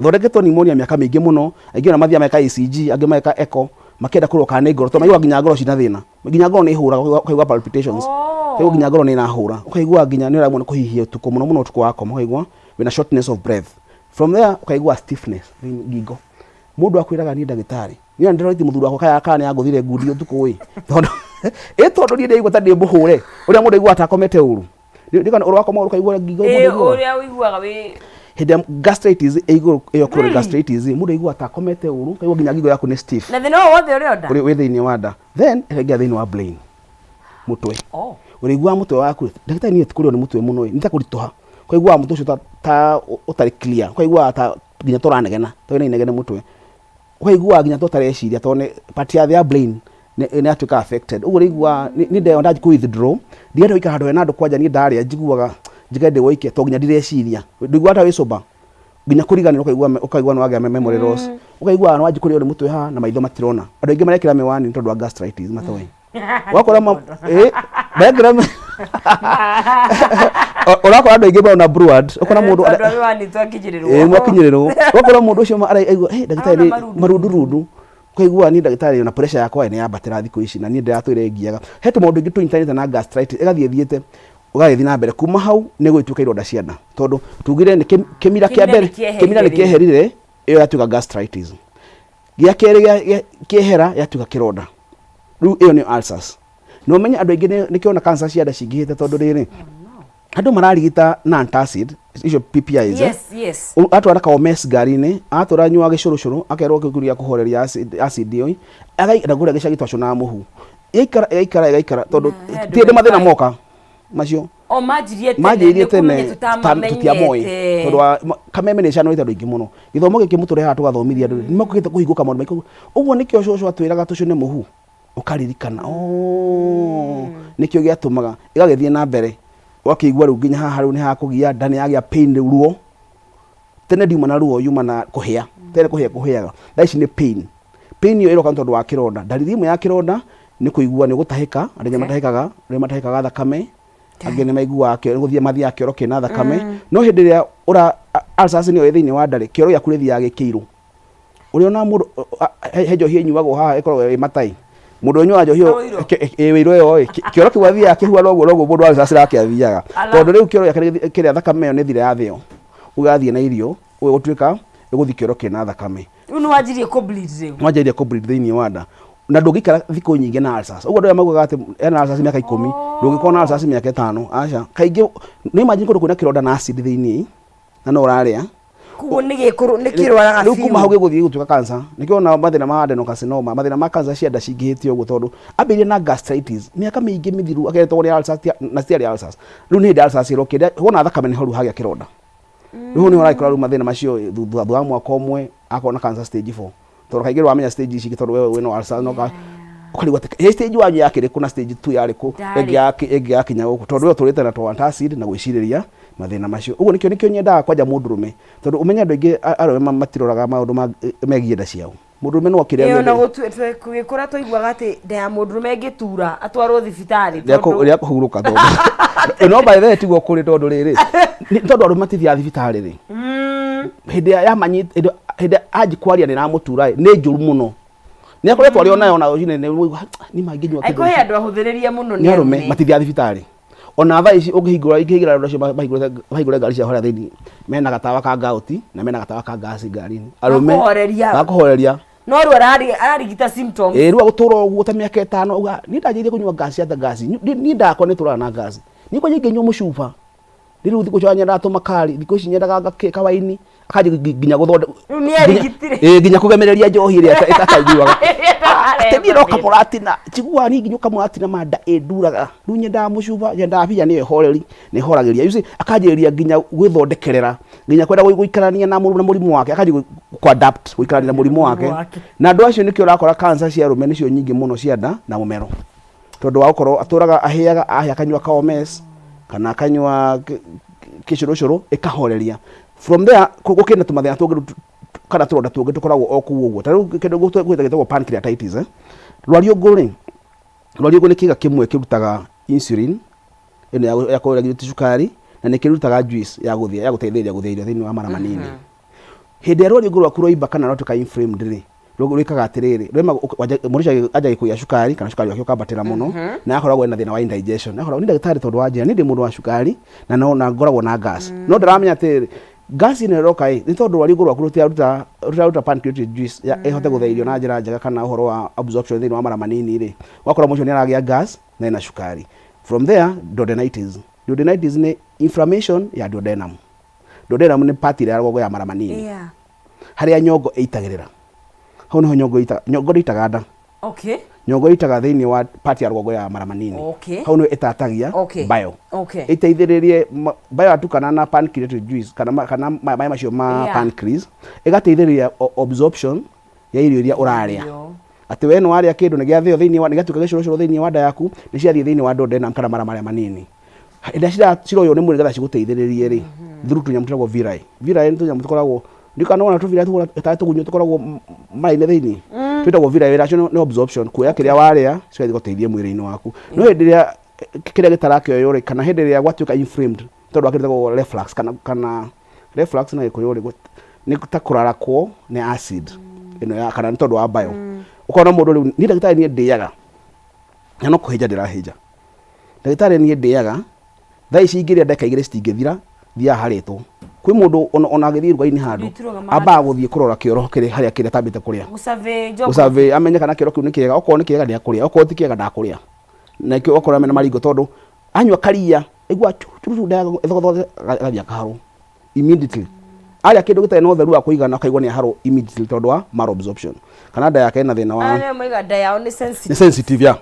Thondeketwo pneumonia mĩaka mĩingĩ mũno, aingĩ ona mathiaga mageka ECG, angĩ mageka echo, makĩenda kũrora kana nĩ ngoro, tondũ maiguaga nginya ngoro cina thĩna. Nginya ngoro nĩ ĩhũraga, ũkaigua palpitations. Ũkaigua nginya ngoro nĩ ĩrahũra. Ũkaigua nginya nĩ ũraremwo nĩ kũhihia ũtukũ, mũno mũno ũtukũ wakoma, ũkaigua wĩna shortness of breath. From there ũkaigua stiffness ngingo. Mũndũ akwĩraga niĩ ndagĩtarĩ, niĩ ona ndĩrorete mũthuri wakwa kana kana nĩ angũthire ngundi ũtukũ ĩ. Tondũ ĩ tondũ niĩ ndĩraigua ta ndĩ mũhũre, ũrĩa mũndũ aiguaga ta akomete ũru. Nĩ kana ũrakoma ũkaigua ngingo mũndũ aiguaga. Ũrĩa ũiguaga wĩ Hĩndĩ ĩrĩa gastritis ĩ igũrũ ĩyo chronic gastritis mũndũ aiguaga ta akomete ũru, ũkaigua nginya ngingo yaku nĩ stiff. Na thĩna ũyũ wothe ũrĩ o nda? Ũrĩ wĩ thĩinĩ wa nda. Then ĩkaingĩra thĩinĩ wa brain, mũtwe. Ũrĩiguaga mũtwe waku, ndagĩtarĩ niĩ kũrĩo nĩ mũtwe mũno ĩ, nĩ ta kũritũha. Ũkaiguaga mũtwe ũcio ta ũtarĩ clear, ũkaiguaga ta nginya ta ũranegena, ta wĩna inegene mũtwe. Ũkaiguaga nginya ta ũtareciria tondũ nĩ part ya their brain nĩ yatuĩka affected. Ũguo ũrĩiguaga niĩ ndĩrona kũ withdraw, ndirenda gũikara handũ hena andũ kwanja niĩ ndarĩa njiguaga njikare ndĩ woike tondũ nginya ndireciria. Ndũiguaga ta wĩ sober, nginya kũriganĩrwo ũkaigua ũkaigua nĩ wagĩa memory loss. Ũkaigua nĩ wanjia kũrĩo nĩ mũtwe haha na maitho matirona. Andũ aingĩ marekĩra mĩwani nĩ tondũ wa gastritis matoĩ. Ũgakora ma ĩ marekĩra ũrakora andũ aingĩ marona blurred, ũkona mũndũ Tondũ a mĩwani twakinyĩrĩrwo. Ĩ mwakinyĩrĩrwo. Ũgakora mũndũ ũcio araigua hey, ndagĩtarĩ Arona nĩ marundurundu. marundurundu. Ũkaigua niĩ ndagĩtarĩ ona pressure yakwa nĩ yambatĩra thikũ ici na niĩ ndĩratũire ngiaga. He tũmaũndũ tũingĩ tũnyitanĩte na gastritis ĩgathiĩ ĩthiĩte ũgagĩthiĩ na mbere kuma hau nĩ gũgĩtuĩka ironda cia nda tondũ tugire nĩ kĩmira kĩa Kĩmira mbere nĩ kĩeherire kĩmira nĩ rĩu. kĩeherire. Ĩyo yatuĩka gastritis. Gĩa kerĩ kĩehera yatuĩka kĩronda. Rĩu ĩyo nĩyo ulcers. Na ũmenye andũ aingĩ nĩkĩo ona cancer cia nda cingĩhĩte tondũ rĩrĩ, andũ mararigita na antacid icio PPIs, eh? Atwara ka Omes ngari-inĩ, atwara nyua gĩcũrũcũrũ, akerwo kĩu gĩa kũhoreria acid ĩyo, na kũrĩa gĩcagi twacũnaga mũhu. Ĩgaikara ĩgaikara ĩgaikara tondũ Na he andũ ti hĩndĩ mathĩna mekaga. moka macio. O manjirie tene Manjĩrĩirie nĩ tene kũmenya tũtiamoĩ tũtamamenyete. Tondũ wa Kameme nĩ ĩcanũrĩte andũ aingĩ mũno. Gĩthomo gĩkĩ mũtũrehaga tũgathomithia andũ nĩ mokĩte kũhingũka maũndũ maingĩ. Ũguo nĩkĩo cũcũ atwĩraga tũcũne mũhu, ũkaririkana oh, nĩkĩo gĩatũmaga ĩgagĩthiĩ na mbere, ũgakĩigua rĩu nginya haha rĩu nĩ hakũgia nda, nĩ yagĩa pain rĩu ruo. Tene ndiuma na ruo, yuma na kũhĩa. Tene kũhĩa kũhĩaga, thaa ici nĩ pain. Pain ĩyo ĩroka nĩ tondũ wa kĩronda. Ndariri ĩmwe ya kĩronda nĩ kũigua nĩ ũgũtahĩka, andũ aingĩ matahĩkaga, arĩa matahĩkaga thakame, angĩ nĩ maiguaga kĩoro, gũthiĩ mathiaga kĩoro kĩna thakame. No hĩndĩ ĩrĩa ũra ulcers nĩyo ĩ thĩinĩ wa nda rĩ, kĩoro gĩaku gĩthiaga gĩ kĩirũ. Ũrĩ ona mũndũ he njohi ĩnyuagwo haha ĩkoragwo ĩ matai. Mũndũ ũnyuaga njohi ĩyo Ũirũ. ĩ ũirũ ĩyo ĩ, kĩoro kĩu athiaga akĩhuana ũguo noguo mũndũ wa ulcers nake athiaga. Ala. Tondũ rĩu kĩoro gĩake kĩrĩa thakame ĩyo nĩ ĩthire yathĩo, ũgathiĩ na irio, ũgũtuĩka ĩgũthiĩ kĩoro kĩna thakame. Rĩu nĩ wanjirie kũ bleed rĩu. Wanjĩrĩria kũ bleed thĩinĩ wa nda na ndũngĩikara thikũ nyingĩ na ulcers. Ũguo andũ arĩa maugaga atĩ ena ulcers mĩaka 10, ndũngĩkorwo na ulcers mĩaka 5, aca. Kaingĩ nĩ imagine kũndũ kwĩna kĩronda na acid thĩinĩ na no ũrarĩa. Koguo nĩ gĩkũrũ nĩ kĩrwaraga Rĩu kuma hau biũ. gĩgũthiĩ gũtuĩka cancer. Nĩkĩo ona mathĩna ma adenocarcinoma, mathĩna ma cancer cia nda cingĩhĩte ũguo tondũ ambĩrĩirie na gastritis mĩaka mĩingĩ mĩthiru akeretwo nĩ ulcers na citiarĩ ulcers. Rĩu nĩ hĩndĩ ulcers ĩrokire, wona thakame nĩ horu hagĩa kĩronda. Rĩu nĩho ũragĩkora rĩu mathĩna macio thutha wa mwaka ũmwe akorwo na cancer stage 4. Tondũ kaingĩ wamenya stage ici tondũ wewe wĩna ulcer no ka ũkarigwo atĩ ĩ stage 1 yakĩrĩ kũ na stage 2 yarĩ kũ, Ndarĩ. ĩngĩ yakinya gũkũ tondũ we ũtũrĩte na tũ antacid na gwĩcirĩria mathĩna macio. Ũguo nĩkĩo nyendaga kwanja mũndũrũme tondũ ũmenye andũ aingĩ arũme matiroraga maũndũ megiĩ nda ciao. Mũndũrũme no akĩrĩa Ĩyo na mĩthĩ- tũgĩkũra twaiguaga atĩ nda ya mũndũrũme ĩngĩtura atwarwo thibitarĩ rĩa rĩa kũhurũka tondũ no by the way tiguo kũrĩ tondũ rĩrĩ nĩ tondũ arũme matithiaga thibitarĩ rĩ, hĩndĩ ĩrĩa yamanyita, hĩndĩ anji kwaria nĩ ĩramũtura ĩ, nĩ njũru mũno, nĩ akoretwo arĩ onayo na rũcinĩ nĩ ũigua nĩ mangĩnyua Angĩkorwo he andũ ahũthĩrĩria mũno nĩ arũme matithiaga thibitarĩ. Ona thaa ici ũngĩhingũra, ingĩhingũra andũ acio mahingũre ngari ciao harĩa thĩinĩ, mena gatawa ka ngauti na mena gatawa ka ngasi ngari-inĩ. Arũme Gakũhoreria. Gakũhoreria. No rĩu ararigita symptoms. Ĩĩ, rĩu agũtũra ũguo ta mĩaka 5 auga niĩ ndanjĩrĩirie kũnyua ngasi ata ngasi. Niĩ ndakwa nĩ tũraga na ngasi. Niĩ kwanja ingĩnyua mũcuba. Rĩu thikũ icio nyendaga tũmakari, thikũ ici nyendaga kawaini, akanjia nginya gũthondeka. Rĩu nĩ erigitire. Ĩĩ, nginya kũgemereria njohi ĩrĩa atanyuaga. Ĩrĩa Atĩ niĩ no kamũratina, njiguaga niĩ nginya kamũratina ma nda ĩnduraga. Rĩu nyendaga mũcuba, nyendaga bia nĩyo ĩhoreri, nĩ ĩhoragĩria. You see, akanjĩrĩria nginya gwĩthondekerera, nginya kwenda gũikarania na mũrimũ wake, akanjia kũ adapt gũikarania na mũrimũ wake. Na andũ acio nĩkĩo ũrakora cancer cia arũme nĩcio nyingĩ mũno cia nda na mũmero. Tondũ wa gũkorwo atũraga ahĩaga, ahĩa akanyua ka Omes kana akanyua kĩcũrũcũrũ ĩkahoreria. From there gũkĩrĩ na tũmathĩna tũngĩ kana tũronda tũngĩ tũkoragwo o kũu ũguo. Ta rĩu kĩndũ gũĩta gĩtagwo pancreatitis, eh. Rwariũngũ rĩ, rwariũngũ nĩ kĩĩga kĩmwe kĩrutaga insulin ĩno ya kũ regulate cukari na nĩ kĩrutaga juice ya gũthĩa, ya gũteithĩrĩria gũthĩa irio thĩinĩ wa mara manini. Hĩndĩ ĩrĩa rwariũngũ rwaku rwaimba kana rwatuĩka inflamed rĩ, rwĩkaga atĩrĩrĩ, mũndũ ũcio anjagia kũgĩa cukari kana cukari wake ũkambatĩra mũno na akoragwo ena thĩna wa indigestion. Akoragwo nĩ ndagĩtarĩ tondũ wa njĩra niĩ ndĩ mũndũ wa cukari na no na ngoragwo na gas. No ndaramenya atĩrĩrĩ, gas ĩno ĩroka ĩ, nĩ tondũ rwariũngũ rwaku rũtiraruta pancreatic juice ya ĩhote gũthĩa irio na njĩra njega kana ũhoro wa absorption thĩinĩ wa mara manini rĩ, ũgakora mũndũ ũcio nĩ aragĩa gas na ena cukari. From there, duodenitis. Duodenitis nĩ inflammation ya duodenum. Duodenum nĩ part ĩrĩa ya rũgongo ya mara manini. Harĩa nyongo ĩitagĩrĩra. Hau nĩho nyongo ĩitaga, nyongo ndĩitaga nda. Nyongo ĩitaga thĩinĩ wa part ya rũgongo ya mara manini. Hau nĩho ĩtatagia bile. Ĩteithĩrĩrie bile yatukana na pancreatic juice kana kana maĩ macio ma pancreas, ĩgateithĩrĩria absorption ya irio iria ũrarĩa. Atĩ we nĩ warĩa kĩndũ nĩ gĩathĩo thĩinĩ wa, nĩ gĩatuĩka gĩcũrũcũrũ thĩinĩ wa nda yaku, nĩ ciathiĩ thĩinĩ wa duodenum kana mara marĩa manini. Hĩndĩ ĩrĩa ciroywo nĩ mwĩrĩ nĩgetha cigũteithĩrĩrie rĩ, through tũnyamũ twĩtagwo villi. Villi nĩ tũnyamũ tũkoragwo, ndiũĩ kana nĩ wona tũvilli tarĩ tũgunyũ tũkoragwo mara-inĩ thĩinĩ, twĩtagwo villi, wĩra wacio nĩ absorption, kuoya kĩrĩa warĩa cigathiĩ gũteithia mwĩrĩ-inĩ waku. No hĩndĩ ĩrĩa kĩrĩa gĩtarakĩoywo rĩ, kana hĩndĩ ĩrĩa gwatuĩka inflamed, tondũ wa kĩndũ gĩtagwo reflux kana reflux na Gĩkũyũ rĩ, nĩ ta kũrarakwo nĩ acid ĩno ya kana nĩ tondũ wa bile. Ũkona mũndũ rĩu, niĩ ndagĩtarĩ niĩ ndĩaga na no kũhĩnja ndĩrahĩnja. Ndagĩtarĩ niĩ ndĩaga, thaa ici ingĩrĩa ndagĩka 2 citingĩthira, thiaga harĩtwo. Kwĩ mũndũ ona agĩthiĩ iruga-inĩ handũ Itirũgama. Ambaga gũthiĩ kũrora kĩoro kĩrĩ harĩa kĩrĩa atambĩte kũrĩa. Gũsurvey geography. Gũsurvey amenye kana kĩoro kĩu nĩ kĩega. Okorwo nĩ kĩega, nĩ akũrĩa, okorwo ti kĩega, ndakũrĩa. Na nĩkĩo ũgakora mena maringo, tondũ anyua karia aigua churuchu nda ĩthogothogete, agathiĩ akaharwo immediately. Arĩa kĩndũ gĩtarĩ na ũtheru wa kũigana, akaigua nĩ aharwo immediately tondũ wa malabsorption, kana nda yake ĩna thĩna wa Arĩa moiga nda yao nĩ sensitive. Nĩ sensitive ya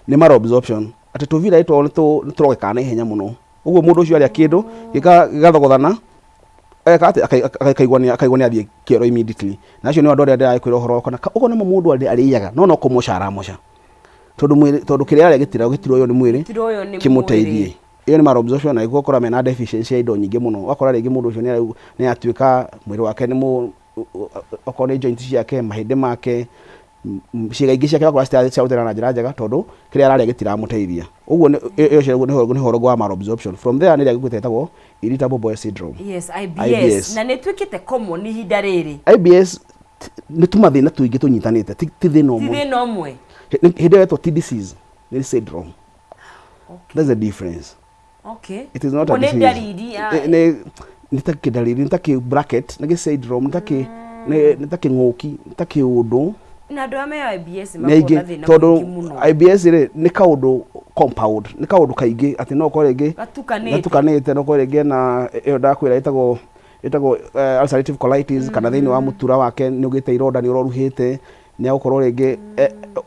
nĩ malabsorption, atĩ tũvira twao nĩ tũrogekaga na ihenya mũno. Ũguo mũndũ ũcio arĩa kĩndũ gĩgathogothana, eka atĩ akaigua nĩ athiĩ kĩoro immediately. Na acio nĩ andũ arĩa ndĩragĩkwĩra ũhoro kana ũguo nĩmo mũndũ arĩaga no kũmoca aramoca, tondũ mwĩrĩ, tondũ kĩrĩa arĩa gĩtiroywo nĩ mwĩrĩ Gĩtiroywo nĩ kĩmũteithie. Mwĩrĩ. Ĩyo nĩ malabsorption, na nĩguo ũkora mena deficiency ya indo nyingĩ mũno. Ũgakora rĩngĩ mũndũ ũcio nĩ atuĩka mwĩrĩ wake nĩ mũ okorwo nĩ joint ciake, mahĩndĩ make, ciĩga ingĩ ciake, ũgakora citirarutĩra na njĩra njega, tondũ kĩrĩa ararĩa gĩtiramũteithia. Ũguo ĩyo nĩ ũhoro wa malabsorption. From there nĩ ĩrĩa gĩkuĩte ĩtagwo irritable bowel syndrome. Yes, IBS. IBS. Na nĩ ĩtuĩkĩte common ihinda rĩrĩ. IBS nĩ tũmathĩna tũingĩ tũnyitanĩte, ti thĩna Ti ũmwe. thĩna ũmwe. Hĩndĩ ĩyo yetwo ti disease, nĩ syndrome. That's the difference. It is not a Ũguo nĩ disease. ndariri ya Nĩ ta kĩndariri, nĩ ta kĩ bracket, nĩ gĩ syndrome, nĩ ta kĩng'ũki, nĩ ta kĩũndũ. Na andũ arĩa me IBS Nĩ makoragwo na aingĩ thĩna tondũ mũingĩ mũno. IBS rĩ, nĩ kaũndũ compound, nĩ kaũndũ kaingĩ, atĩ no ũkorwo rĩngĩ Gatukanĩte. Gatukanĩte. No ũkorwo rĩngĩ na ĩyo ndakwĩra ĩtagwo ulcerative colitis, kana thĩinĩ wa mũtura wake nĩ ũgĩte ironda, nĩ ũroruhĩte, nĩ agũkorwo rĩngĩ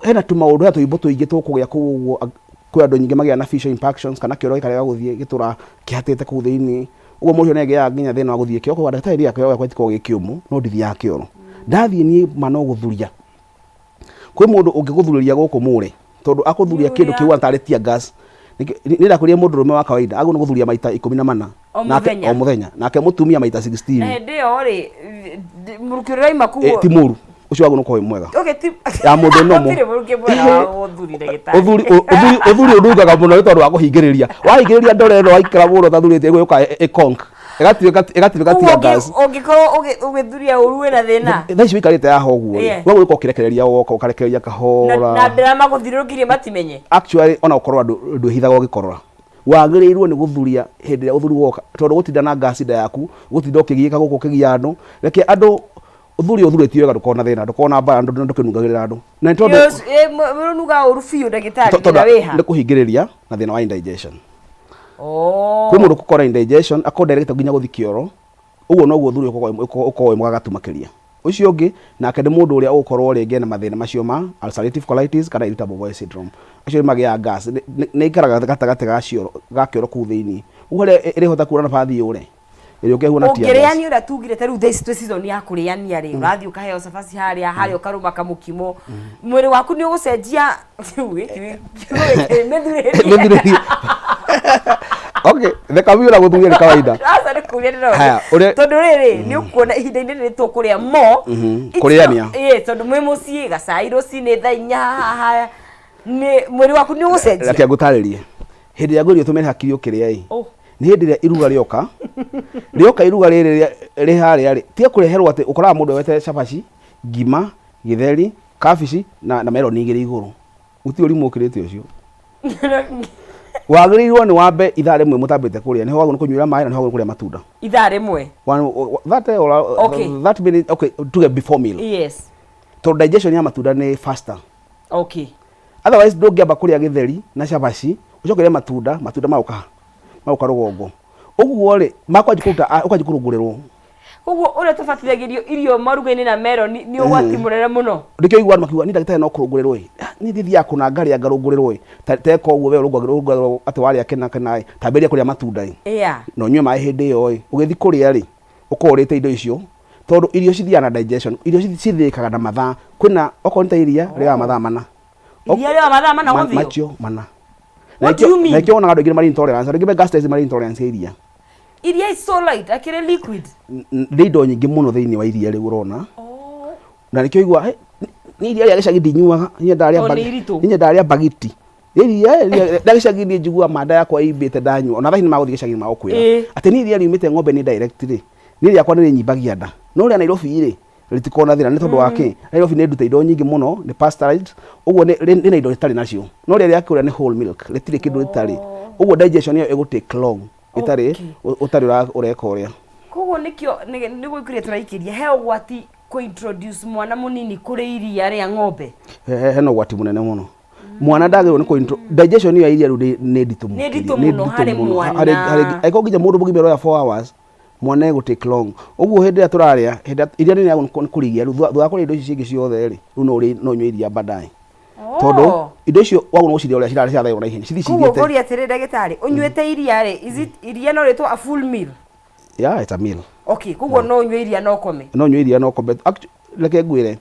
hena tũmaũndũ, hena tũimbo tũingĩ tũkũgĩa kũu ũguo. Kwĩ andũ nyingĩ magĩaga na fecal impactions, kana kĩoro gĩkarega gũthiĩ, gĩtũra kĩhatĩte kũu thĩinĩ. Ũguo mũndũ ũcio nĩ agĩaga nginya thĩna wa gũthiĩ kĩoro. Koguo ndagĩtarĩ thiaga kĩoro gĩakwa gĩtikoragwo gĩ kĩũmũ, no ndithiaga kĩoro. Ndathiĩ niĩ ma no gũthuria. Kwĩ mũndũ ũngĩgũthurĩria gũkũ mũre, tondũ akũthuria kĩndũ kĩu tarĩ tear gas. Nĩ ndakwĩrire mũndũrũme wa kawaida agũrĩirwo nĩ gũthuria maita 14. O Nake mũthenya? O mũthenya. Nake mũtumia maita 16. Na hĩndĩ ĩyo rĩ, mũrukĩ ũrĩa waima kuo Ti mũru ũcio, wagũrĩirwo nĩ gũkorwo wĩ mwega. Okay, ti Ya mũndũ normal. Gũtirĩ mũrukĩ mwega wa gũthuri ndagĩtarĩ. Ũthuri ũnungaga mũno nĩ tondũ wa kũhingĩrĩria. Wahingĩrĩria ndore ĩno, waikara mũno ũtathurĩte, ĩgũka ĩkonk, ĩgatuĩka Koguo tear gas. Ũngĩkorwo ũgĩthuria ũru wĩna thĩna. Thaa ici ũikarĩte haha ũguo rĩ, wagũrĩirwo gũkorwo ũkĩrekereria, woka ũkarekereria kahora. Na andũ arĩa magũthiũrũrũkĩirie matimenye. Actually, ona ũkorwo andũ ndwĩhithaga ũgĩkorora, wagĩrĩirwo nĩ gũthuria hĩndĩ ĩrĩa ũthuri woka, tondũ gũtinda na ngasi nda yaku, gũtinda ũkĩgiĩka gũkũ ũkĩgia andũ. Reke andũ ũthuri ũthurĩtio wega, ndũkorwo na thĩna, ndũkorwo na mbara, ndũkĩnungagĩrĩra andũ, na nĩ tondũ Mũnuga ũru biũ, ndagĩtarĩ. Tondũ Thĩna wĩha? Nĩ kũhingĩrĩria na thĩna wa indigestion. Oh. Kwĩ mũndũ ũkũkora indigestion akorwo direct nginya gũthiĩ kĩoro. Ũguo noguo ũthuri ũkoragwo wĩ mũgagatu makĩria. Ũcio ũngĩ nake nĩ mũndũ ũrĩa ũgũkorwo rĩngĩ na mathĩna macio ma ulcerative colitis kana irritable bowel syndrome. Acio nĩ magĩaga gas, nĩ ĩikaraga gatagatĩ ga cioro, ga kĩoro kũu thĩinĩ. Ũguo harĩa ĩrĩhota kuura nabathi yũre, ĩrĩũka ĩhuana tear gas. Ũngĩrĩania ũrĩa tugire, ta rĩu thaa ici twĩ season ya kũrĩania rĩ, ũrathiĩ ũkaheo cabaci harĩa harĩa, ũkarũma kamũkimo, mwĩrĩ waku nĩ ũgũcenjia. Rĩu gĩkĩ kiugo gĩkĩ, mĩthurĩrie. Mĩthurĩrie. Okay, theka biũ, na gũthuria nĩ kawaida. Aca, nĩ kũria ndĩroria. Haya, Tondũ rĩrĩ, nĩ ũkuona ihinda-inĩ rĩrĩ tũkũrĩa mo. It's Kũrĩania. Ĩĩ, tondũ mwĩ mũciĩ gacai rũcinĩ thaa 4 haha, nĩ mwĩrĩ waku nĩ ũgũcenjia. Reke ngũtarĩrie. Hĩndĩ ĩrĩa ngwĩrire ũtũmĩre hakiri ũkĩrĩa ĩ, Oh. nĩ hĩndĩ ĩrĩa iruga rĩoka. Rĩoka iruga rĩrĩ rĩ harĩa rĩ, tiga kũreherwo atĩ ũkoraga mũndũ oete cabaci, ngima, gĩtheri, kabici na meroni igĩrĩ igũrũ. Gũtirĩ ũrimũ ũkĩrĩte ũcio. Wagĩrĩirwo nĩ wambe ithaa rĩmwe mũtambĩte kũrĩa, nĩho wagĩrĩirwo nĩ kũnyuĩra maĩ na nĩho wagĩrĩirwo nĩ kũrĩa matunda. Ithaa rĩmwe? That, that minute, okay, tuge before meal. Tondũ digestion ya matunda nĩ faster. Otherwise ndũngĩamba kũrĩa gĩtheri na cabaci ũcoke ũrĩe matunda, matunda magoka magoka rũgongo. Ũguo rĩ, makwanjia kũruta, ũkanjia kũrũngũrĩrwo. Koguo ũrĩa tũbatithagĩrio irio maruga-inĩ na meroni nĩ ũgwati mũnene mũno. Nĩkĩo ũiguaga andũ makiuga, niĩ ndagĩtarĩ no kũrũngũrĩrwo ĩ, niĩ ndithiaga kũna ngarĩa ngarũngũrĩrwo ĩ, teka ũguo we ũrũngagĩrwo atĩ warĩa kĩna kĩna ĩ, tambĩrĩria kũrĩa matunda ĩ. Na ũnyue maĩ hĩndĩ ĩyo ĩ, ũgĩthiĩ kũrĩa rĩ, ũkorwo ũrĩte indo icio, tondũ irio cithiaga na digestion, irio cithĩĩkaga na mathaa. Kwĩna okorwo nĩ ta iria rĩoyaga mathaa 4. Iria rĩoyaga mathaa 4 gũthĩo? Macio 4. What do you mean? Na nĩkĩo wonaga andũ aingĩ marĩ intolerance, andũ aingĩ me gastritis marĩ intolerance ya iria. Iria is so light, akĩrĩ liquid. Nĩ indo nyingĩ mũno thĩinĩ wa iria rĩu ũrona. Na nĩkĩo igua nĩ iria rĩa gĩcagi ndinyuaga, niĩ ndarĩa Tondũ nĩ iritũ. Niĩ ndarĩa mbagiti. Iria rĩa gĩcagi niĩ njiguaga manda yakwa ĩimbĩte ndanyua. Ona thaa ici nĩ magũthiĩ gĩcagi magũkwĩra. Atĩ niĩ iria riumĩte ng'ombe nĩ direct rĩ, niĩ rĩakwa nĩ rĩnyimbagia nda. No rĩa Nairobi rĩ, rĩtikoragwo na thĩna nĩ tondũ wa kĩ? Nairobi nĩ ndute indo nyingĩ mũno, nĩ pasteurized, ũguo rĩna indo rĩtarĩ nacio. No rĩrĩa rĩa kũrĩa nĩ whole milk, rĩtirĩ kĩndũ rĩtarĩ. Ũguo digestion ĩyo ĩgũ take long ĩtarĩ ũtarĩ ũreka ũrĩa. Koguo nĩkĩo nĩ gũikĩria tũraikĩria he ũgwati kũ-introduce mwana mũnini kũrĩ iria rĩa ng'ombe. Hena ũgwati mũnene mũno. Mwana ndagĩrĩirwo nĩ digestion ya iria rĩu nĩ nditũ. Nĩ nditũ mũno harĩ mwana. Angĩkorwo nginya mũndũ mũgima ũroya 4 hours, mwana egũ take long. Ũguo hĩndĩ ĩrĩa tũrarĩa, hĩndĩ iria nĩ rĩagwo nĩ kũrigia rĩu thutha wa kũrĩa indo ici cingĩ ciothe rĩ, rĩu no ũrĩe, no ũnyue iria baadaye. Tondũ indo icio wagwo nĩ gũcirĩa ũrĩa cirathĩo na ihenya, cithiĩ Koguo cithiĩte. ngũria atĩrĩ ndagĩtarĩ, ũnyuĩte iria rĩ, is it iria no rĩtwo a full meal? Yeah, it's a meal. Okay, koguo no ũnyue iria na ũkome? No ũnyue iria na ũkome. Reke ngwĩre,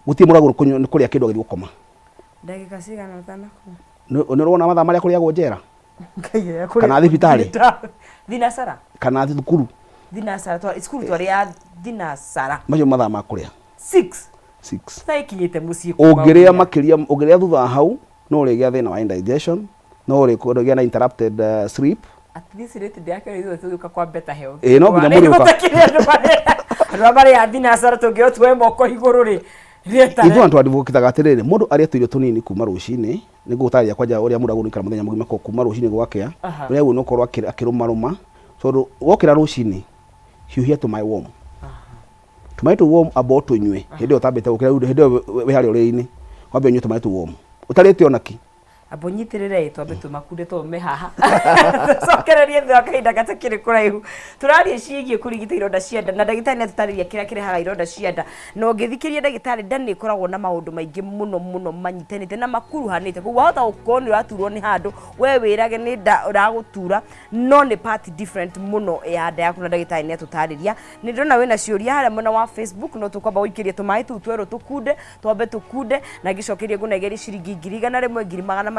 gũtirĩ mũndũ wagĩrĩirwo nĩ kũrĩa kĩndũ agĩthiĩ gũkoma. Ndagĩka cigana ũtanakoma? Nĩ ũrona mathaa marĩa kũrĩagwo njera? Kana thibitarĩ? Thinacara. Kana thukuru? Thinacara, cukuru twarĩaga thinacara. Macio mathaa ma kũrĩa. 6. 6. Thaa ikinyĩte mũciĩ kuma Ũngĩrĩa wĩra. Makĩria, ũngĩrĩa thutha wa hau, no ũrĩgĩa thĩna wa indigestion, no ũrĩgĩa na interrupted sleep. At this rate ndĩrakĩona ithuĩ tũgĩũka kwa better health. Ĩĩ, no nginya mũrĩũka. Gũtakĩrĩ andũ arĩa marĩa thinacara tũngĩo tuoe moko igũrũ rĩ. Ithuĩ andũ advocate atĩrĩrĩ, mũndũ arĩe tũirio tũnini kuma rũcinĩ, nĩ ngũgũtarĩria kwanja ũrĩa mũndũ agĩrĩirwo gũikara mũthenya mũgima kuma rũcinĩ gwakĩa, ũrĩa agĩrĩirwo nĩ gũkorwo akĩrũmarũma, tondũ wokĩra rũcinĩ, hiũhia tũmaĩ warm. Tũmaĩ tũu warm amba ũtũnyue hĩndĩ ĩyo ũtambĩte gũkĩra, rĩu hĩndĩ ĩyo wĩ harĩa ũrĩrĩ-inĩ, wambe ũnyue tũmaĩ tũu warm, ũtarĩte ona kĩ. Amba ũnyitĩrĩre ĩ, twambe tũmakunde tũme haha, tũcokererie thutha wa kahinda gatakĩrĩ kũraihu. Tũraria ciĩgiĩ kũrigita ironda cia nda na ndagĩtarĩ nĩ atũtarĩria kĩrĩa kĩrehaga ironda cia nda. Na ũngĩthikĩrĩria ndagĩtarĩ, nda nĩ ĩkoragwo na maũndũ maingĩ mũno mũno manyitanĩte na makuruhanĩte. Koguo wahota gũkorwo nĩ ũraturwo nĩ handũ, we wĩrage nĩ nda ĩragũtura, no nĩ part different mũno ya nda yaku na ndagĩtarĩ nĩ atũtarĩria. Nĩ ndĩrona wĩna ciũria harĩa mwena wa Facebook, no tũkwamba gũikĩria tũmaĩ tũu twerũ tũkunde, twambe tũkunde, na ngĩcokerie ngũnengeri ciringi 100,000, 300,000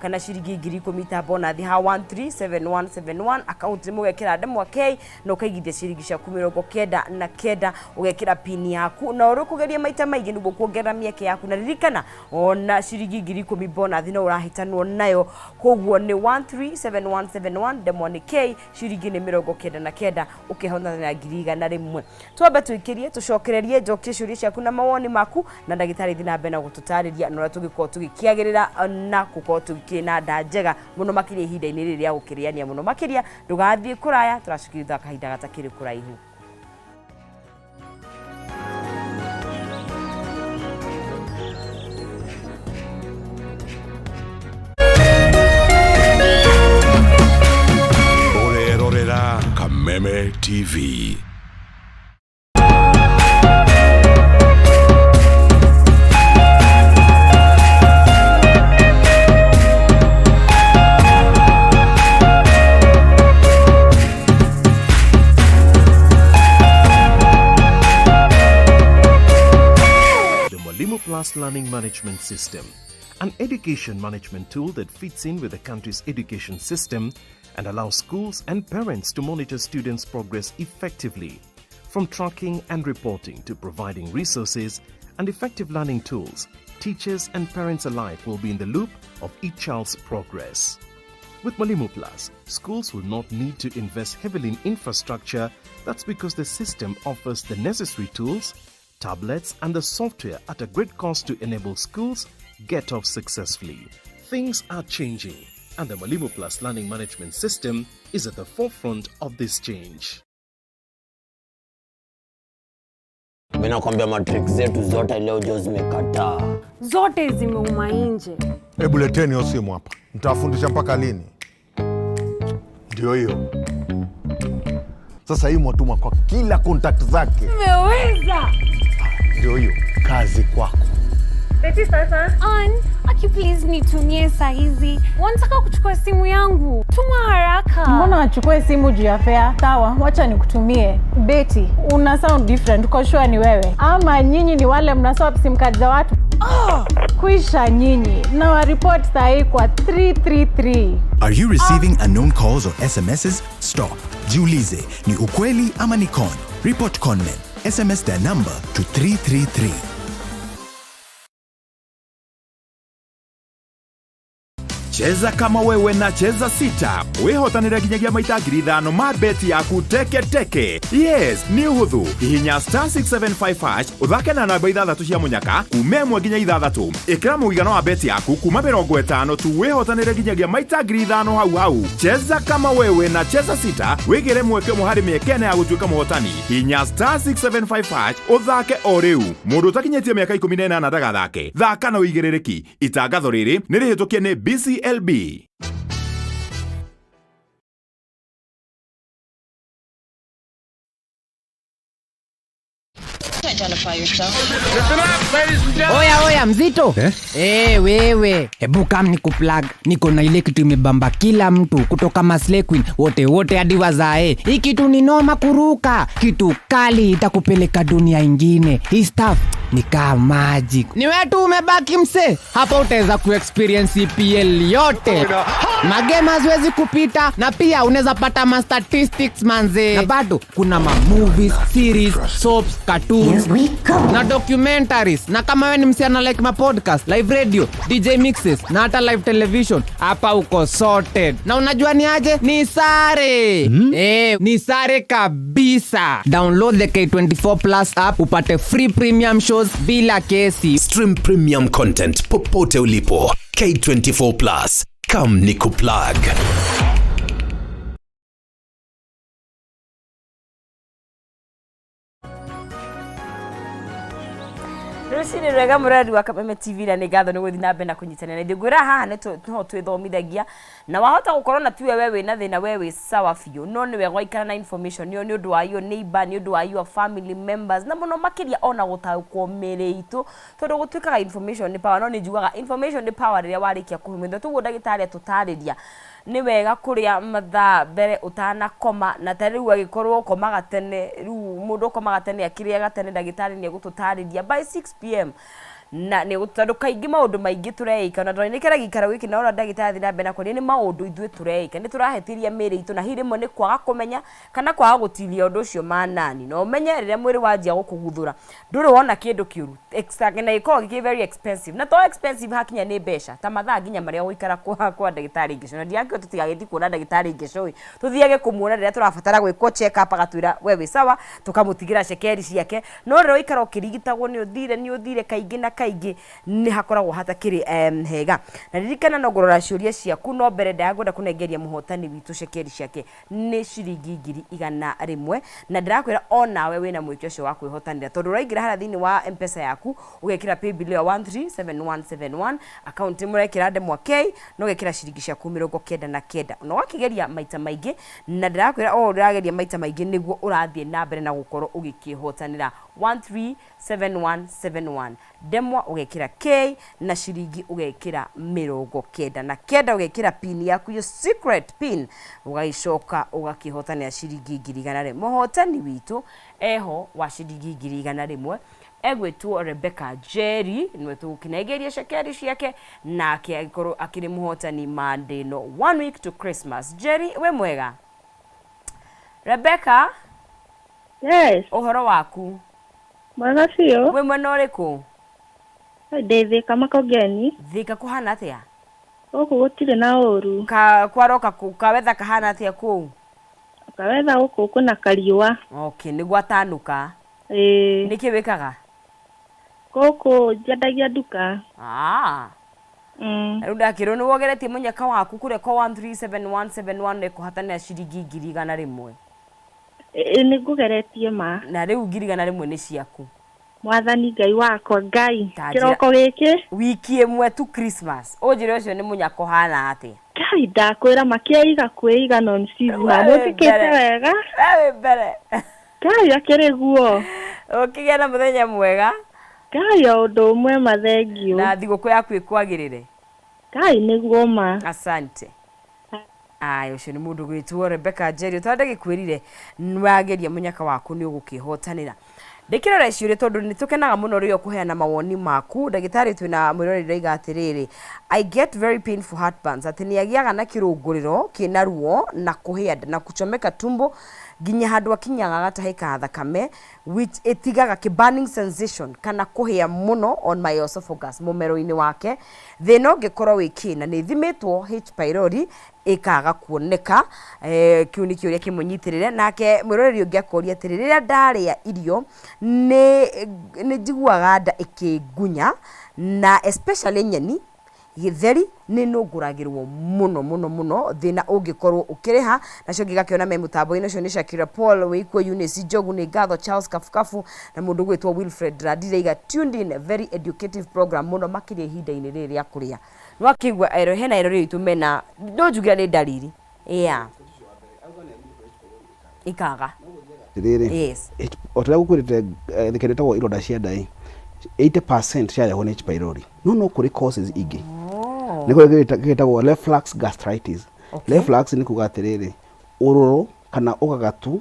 kana ciringi 10,000 ta bonathi ha 137171 account nĩ mũgekĩra ndemwa K na ũkaigithia ciringi ciaku 99, ũgekĩra pin yaku na ũrĩ ũkũgeria maita maingĩ nĩguo kuongerera mĩeke yaku. Na ririkana ona ciringi 10,000 bonathi no ũrahĩtanwo nayo, koguo nĩ 137171 ndemwa nĩ K, ciringi nĩ 99, ũkĩhotana na 100,000. Twambe tũikĩrie, tũcokererie, njokie ciũria ciaku na mawoni maku, na ndagĩtarĩ thiĩ na mbere na gũtũtarĩria na ũrĩa tũngĩkorwo tũgĩkĩagĩrĩra na gũkorwo tũgĩkĩrĩ na nda njega mũno makĩria ihinda-inĩ rĩrĩ rĩa gũkĩrĩania mũno makĩria. Ndũgathiĩ kũraya, tũracokia thutha wa kahinda gatakĩrĩ kũraihu. Ũrerorera Kameme TV. The Mwalimu Plus Learning Management System, an education management tool that fits in with the country's education system and allows schools and parents to monitor students' progress effectively. From tracking and reporting to providing resources and effective learning tools, teachers and parents alike will be in the loop of each child's progress. With Mwalimu Plus, schools will not need to invest heavily in infrastructure. That's because the system offers the necessary tools, tablets, and the software at a great cost to enable schools get off successfully. Things are changing, and the Mwalimu Plus Learning Management System is at the forefront of this change. Mi nakwambia matrick zetu zote leo jo zimekataa. Zote zimeuma nje. Hebu leteni hiyo simu hapa, nitawafundisha mpaka lini? Ndio hiyo sasa, hii mwatuma kwa kila contact zake. Umeweza. Ndio hiyo kazi kwako. Ann, aki please nitumie saa hizi. Wanataka kuchukua simu yangu. Tuma haraka. Mbona wachukue simu juu ya fare? Sawa, wacha nikutumie. Betty, una sound different. Uko sure ni wewe? Ama nyinyi ni wale mna swap sim card za watu? Kwisha nyinyi. Na wa report sahi kwa 333. Are you receiving unknown calls or SMSs? Stop. Jiulize, ni ukweli ama ni con? Report conmen. SMS their number to 333. Cheza kama wewe na Cheza Sita wĩhotanĩre nginyagia maita 5,000 ma beti yaku teke teke. Yes, nĩ ũhũthũ. Hihinya star 675 hash ũthake na namba ithathatũ cia mũnyaka kuma ĩmwe nginya ithathatũ. Ĩkĩra mũigana wa beti yaku kuma 50 tu wĩhotanĩre nginyagia maita 5,000 hau hau. Cheza kama wewe na Cheza Sita wĩgĩre mweke ũmwe harĩ mĩeke ĩna ya gũtuĩka mũhotani. Hihinya star 675 hash ũthake o rĩu. Mũndũ ũtakinyĩtie mĩaka 18 ndagathake. Thaka na ũigĩrĩrĩki. Itangatho rĩrĩ nĩ rĩhĩtũkie nĩ BCLB. Oya oya mzito eh? Hey, wewe hebu kam ni kuplug niko na ile kitu imebamba kila mtu kutoka Maslay Queen wote wote hadi wazae. Hii kitu ni noma kuruka, kitu kali itakupeleka dunia ingine. Hii stuff ni kaa magic. Ni wewe tu umebaki mse, hapa utaweza kuexperience EPL yote, magame haziwezi kupita, na pia unaweza pata ma statistics manze, na bado kuna ma movies, series, soaps, cartoons na documentaries. Na kama wewe ni msichana like ma podcast, live radio, DJ mixes na hata live television, hapa uko sorted. Na unajua ni aje? Ni sare ni sare kabisa. Download the K24 Plus app upate free premium shows bila kesi. Stream premium content popote ulipo. K24 Plus. Come nikuplug. Rũcinĩ rwega mũrori wa Kameme TV, na nĩ ngatho nĩ gũthiĩ na mbere na kũnyitanĩra na ithuĩ. Ngwĩra haha nĩ no twĩthomithagia, na wahota gũkorwo na tiwe we wĩna thĩna, we wĩ sawa biũ, no nĩ wega waikara na information ĩyo nĩ ũndũ wa your neighbor, nĩ ũndũ wa your family members, na mũno makĩria ona gũtaũkwo mĩĩrĩ itũ, tondũ gũtuĩkaga information nĩ power. No nĩ njugaga information nĩ power rĩrĩa warĩkia kũhũmĩrwo. Toguo ndagĩtarĩ atũtarĩria nĩ wega kũrĩa mathaa mbere ũtanakoma, na ta rĩu agĩkorwo ũkomaga tene, rĩu mũndũ ũkomaga tene akĩrĩaga tene, ndagĩtarĩ nĩ egũtũtarĩria by 6 p.m. na nĩ tondũ kaingĩ maũndũ maingĩ tũreĩka na ndonekera gĩikaro gĩkĩ na ũrĩa ndagĩtarĩ athiĩ na mbere na kwaria, nĩ maũndũ ithuĩ tũreĩka, nĩ tũrahĩtĩria mĩĩrĩ itũ, na hihi rĩmwe nĩ kwaga kũmenya kana kwaga gũtiria ũndũ ũcio manani. Na ũmenye rĩrĩa mwĩrĩ wanjia gũkũguthũra, ndũrĩ wona kĩndũ kĩũru. Na gĩkoragwo gĩ very expensive, na to expensive hakinya nĩ mbeca ta mathaa nginya marĩa ũgũikara kwa ndagĩtarĩ Ngeco. Na ndirakĩo tũtigagĩthiĩ kuona ndagĩtarĩ Ngeco ĩ, tũthiage kũmuona rĩrĩa tũrabatara gwĩkwo check up, agatwĩra we wĩ sawa, tũkamũtigĩra cekeri ciake. No rĩrĩa ũikara ũkĩrigitagwo nĩ ũthire kaingĩ na kaingĩ, nĩ hakoragwo hatakĩrĩ hega. Na ririkana no ngũrora ciũria ciaku, no mbere ndagwenda kũnengeria mũhotani witũ cekeri ciake nĩ ciringi 100,000. Na ndĩrakwĩra onawe wĩna mweke ũcio wa kwĩhotanĩra, tondũ ũraingĩra harĩa thĩinĩ wa Mpesa yaku, ũgekĩra paybill ya 137171, account mũrekĩra ndemwa K, na ũgekĩra ciringi ciaku 99, na ũgakĩgeria maita maingĩ. Na ndĩrakwĩra o ũrageria maita maingĩ nĩguo ũrathiĩ na mbere na gũkorwo ũgĩkĩhotanĩra. 137171, ndemwa ũgekĩra K na ciringi ũgekĩra 99, ũgekĩra pin yaku, your secret pin, ũgagĩcoka ũgakĩhotanĩra ciringi 100,000. Mũhotani witũ eho wa ciringi 100,000 egwĩtwo Rebecca Jerry, nĩwe tũgũkĩnengeria cekeri ciake, nake agĩkorwo akĩrĩ mũhotani Monday no one week to Christmas. Jerry, wĩ mwega Rebecca? Yes. Ũhoro waku? Mwega biũ. Wĩ mwena ũrĩkũ? Ndĩ Thika Makongeni. Thika kũhana atĩa? Gũkũ gũtirĩ na ũru. Ka kwaroka kawetha kahana atĩa kũu? Kawetha gũkũ kwĩna kariũa. Okay, nĩ gwatanuka. Ĩĩ. Nĩkĩ wĩkaga? Gũkũ njendagia nduka. Ah. Rĩu ndakĩrwo nĩ wogeretie mũnyaka waku kũrĩa kwa 137171 nĩ kũhatanĩra ciringi 100,000. Ĩĩ, nĩ ngũgeretie ma. Na rĩu 100,000 nĩ ciaku. Mwathani Ngai wakwa Ngai. Ta njĩra- Kĩroko gĩkĩ. Wiki ĩmwe tu Christmas, ũnjĩre ũcio nĩ mũnyaka ũhana atĩa? Ngai, ndakwĩra makĩiga kwĩiga non season. We wĩ Mũtikĩte mbere. wega. We wĩ mbere. Ngai akĩrĩ guo. Ũkĩgĩa na mũthenya mwega. Ngai, o ũndũ ũmwe ma, thengiũ. Na thigũkũ yaku ĩkwagĩrĩre. Ngai, nĩguo ma. Asante. Aya, ũcio nĩ mũndũ gwĩtwo Rebecca Njeri. Ta ndagĩkwĩrire, wageria mũnyaka waku nĩ ũgũkĩhotanĩra. Ndĩkĩrora ciũria tondũ nĩ tũkenaga mũno rĩrĩa ũkũheana mawoni maku. Ndagĩtarĩ, twĩna mwĩroreri ũraiga atĩrĩrĩ, "I get very painful heartburns," atĩ nĩ agĩaga na kĩrũngũrĩro kĩna ruo na kũhĩa nda na kuchomeka tumbo nginya handũ akinyaga agatahĩka thakame, which ĩtigaga kĩ burning sensation kana kũhĩa mũno on my esophagus, mũmero-inĩ wake. Thĩna ũngĩkorwo wĩ kĩ na nĩ ĩthimĩtwo H pylori ĩkaga kuoneka? Eh, kĩu nĩ kĩũria kĩmũnyitĩrĩre. Nake mwĩroreri ũngĩ akoria atĩrĩ, rĩrĩa ndarĩa irio nĩ nĩ njiguaga nda ĩkĩngunya na especially nyeni gĩtheri nĩ nũngũragĩrwo mũno mũno mũno, thĩna ũngĩkorwo ũkĩrĩha. Nacio ngĩ gakĩona me mũtambo-inĩ ũcio nĩ Shakira Paul Wĩikuo, Eunice Njogu, nĩ ngatho Charles Kabukabu na mũndũ gwĩtwo Wilfred Randire iga tuned in, very educative program mũno makĩria ihinda-inĩ rĩrĩ rĩa kũrĩa. Nĩwakĩigua ero hena eroreri aitũ mena no njuge nĩ ndariri yeah ikaga. Atĩrĩrĩ, Yes. O ta ũrĩa ngũkwĩrĩte, kĩndũ gĩtagwo ironda cia nda ĩ, 80% ciarehwo nĩ H pylori, no no kũrĩ causes ingĩ. Nĩ kũrĩ gĩtagwo reflux gastritis. Reflux nĩ kuga atĩrĩrĩ, ũrũrũ kana ũgagatu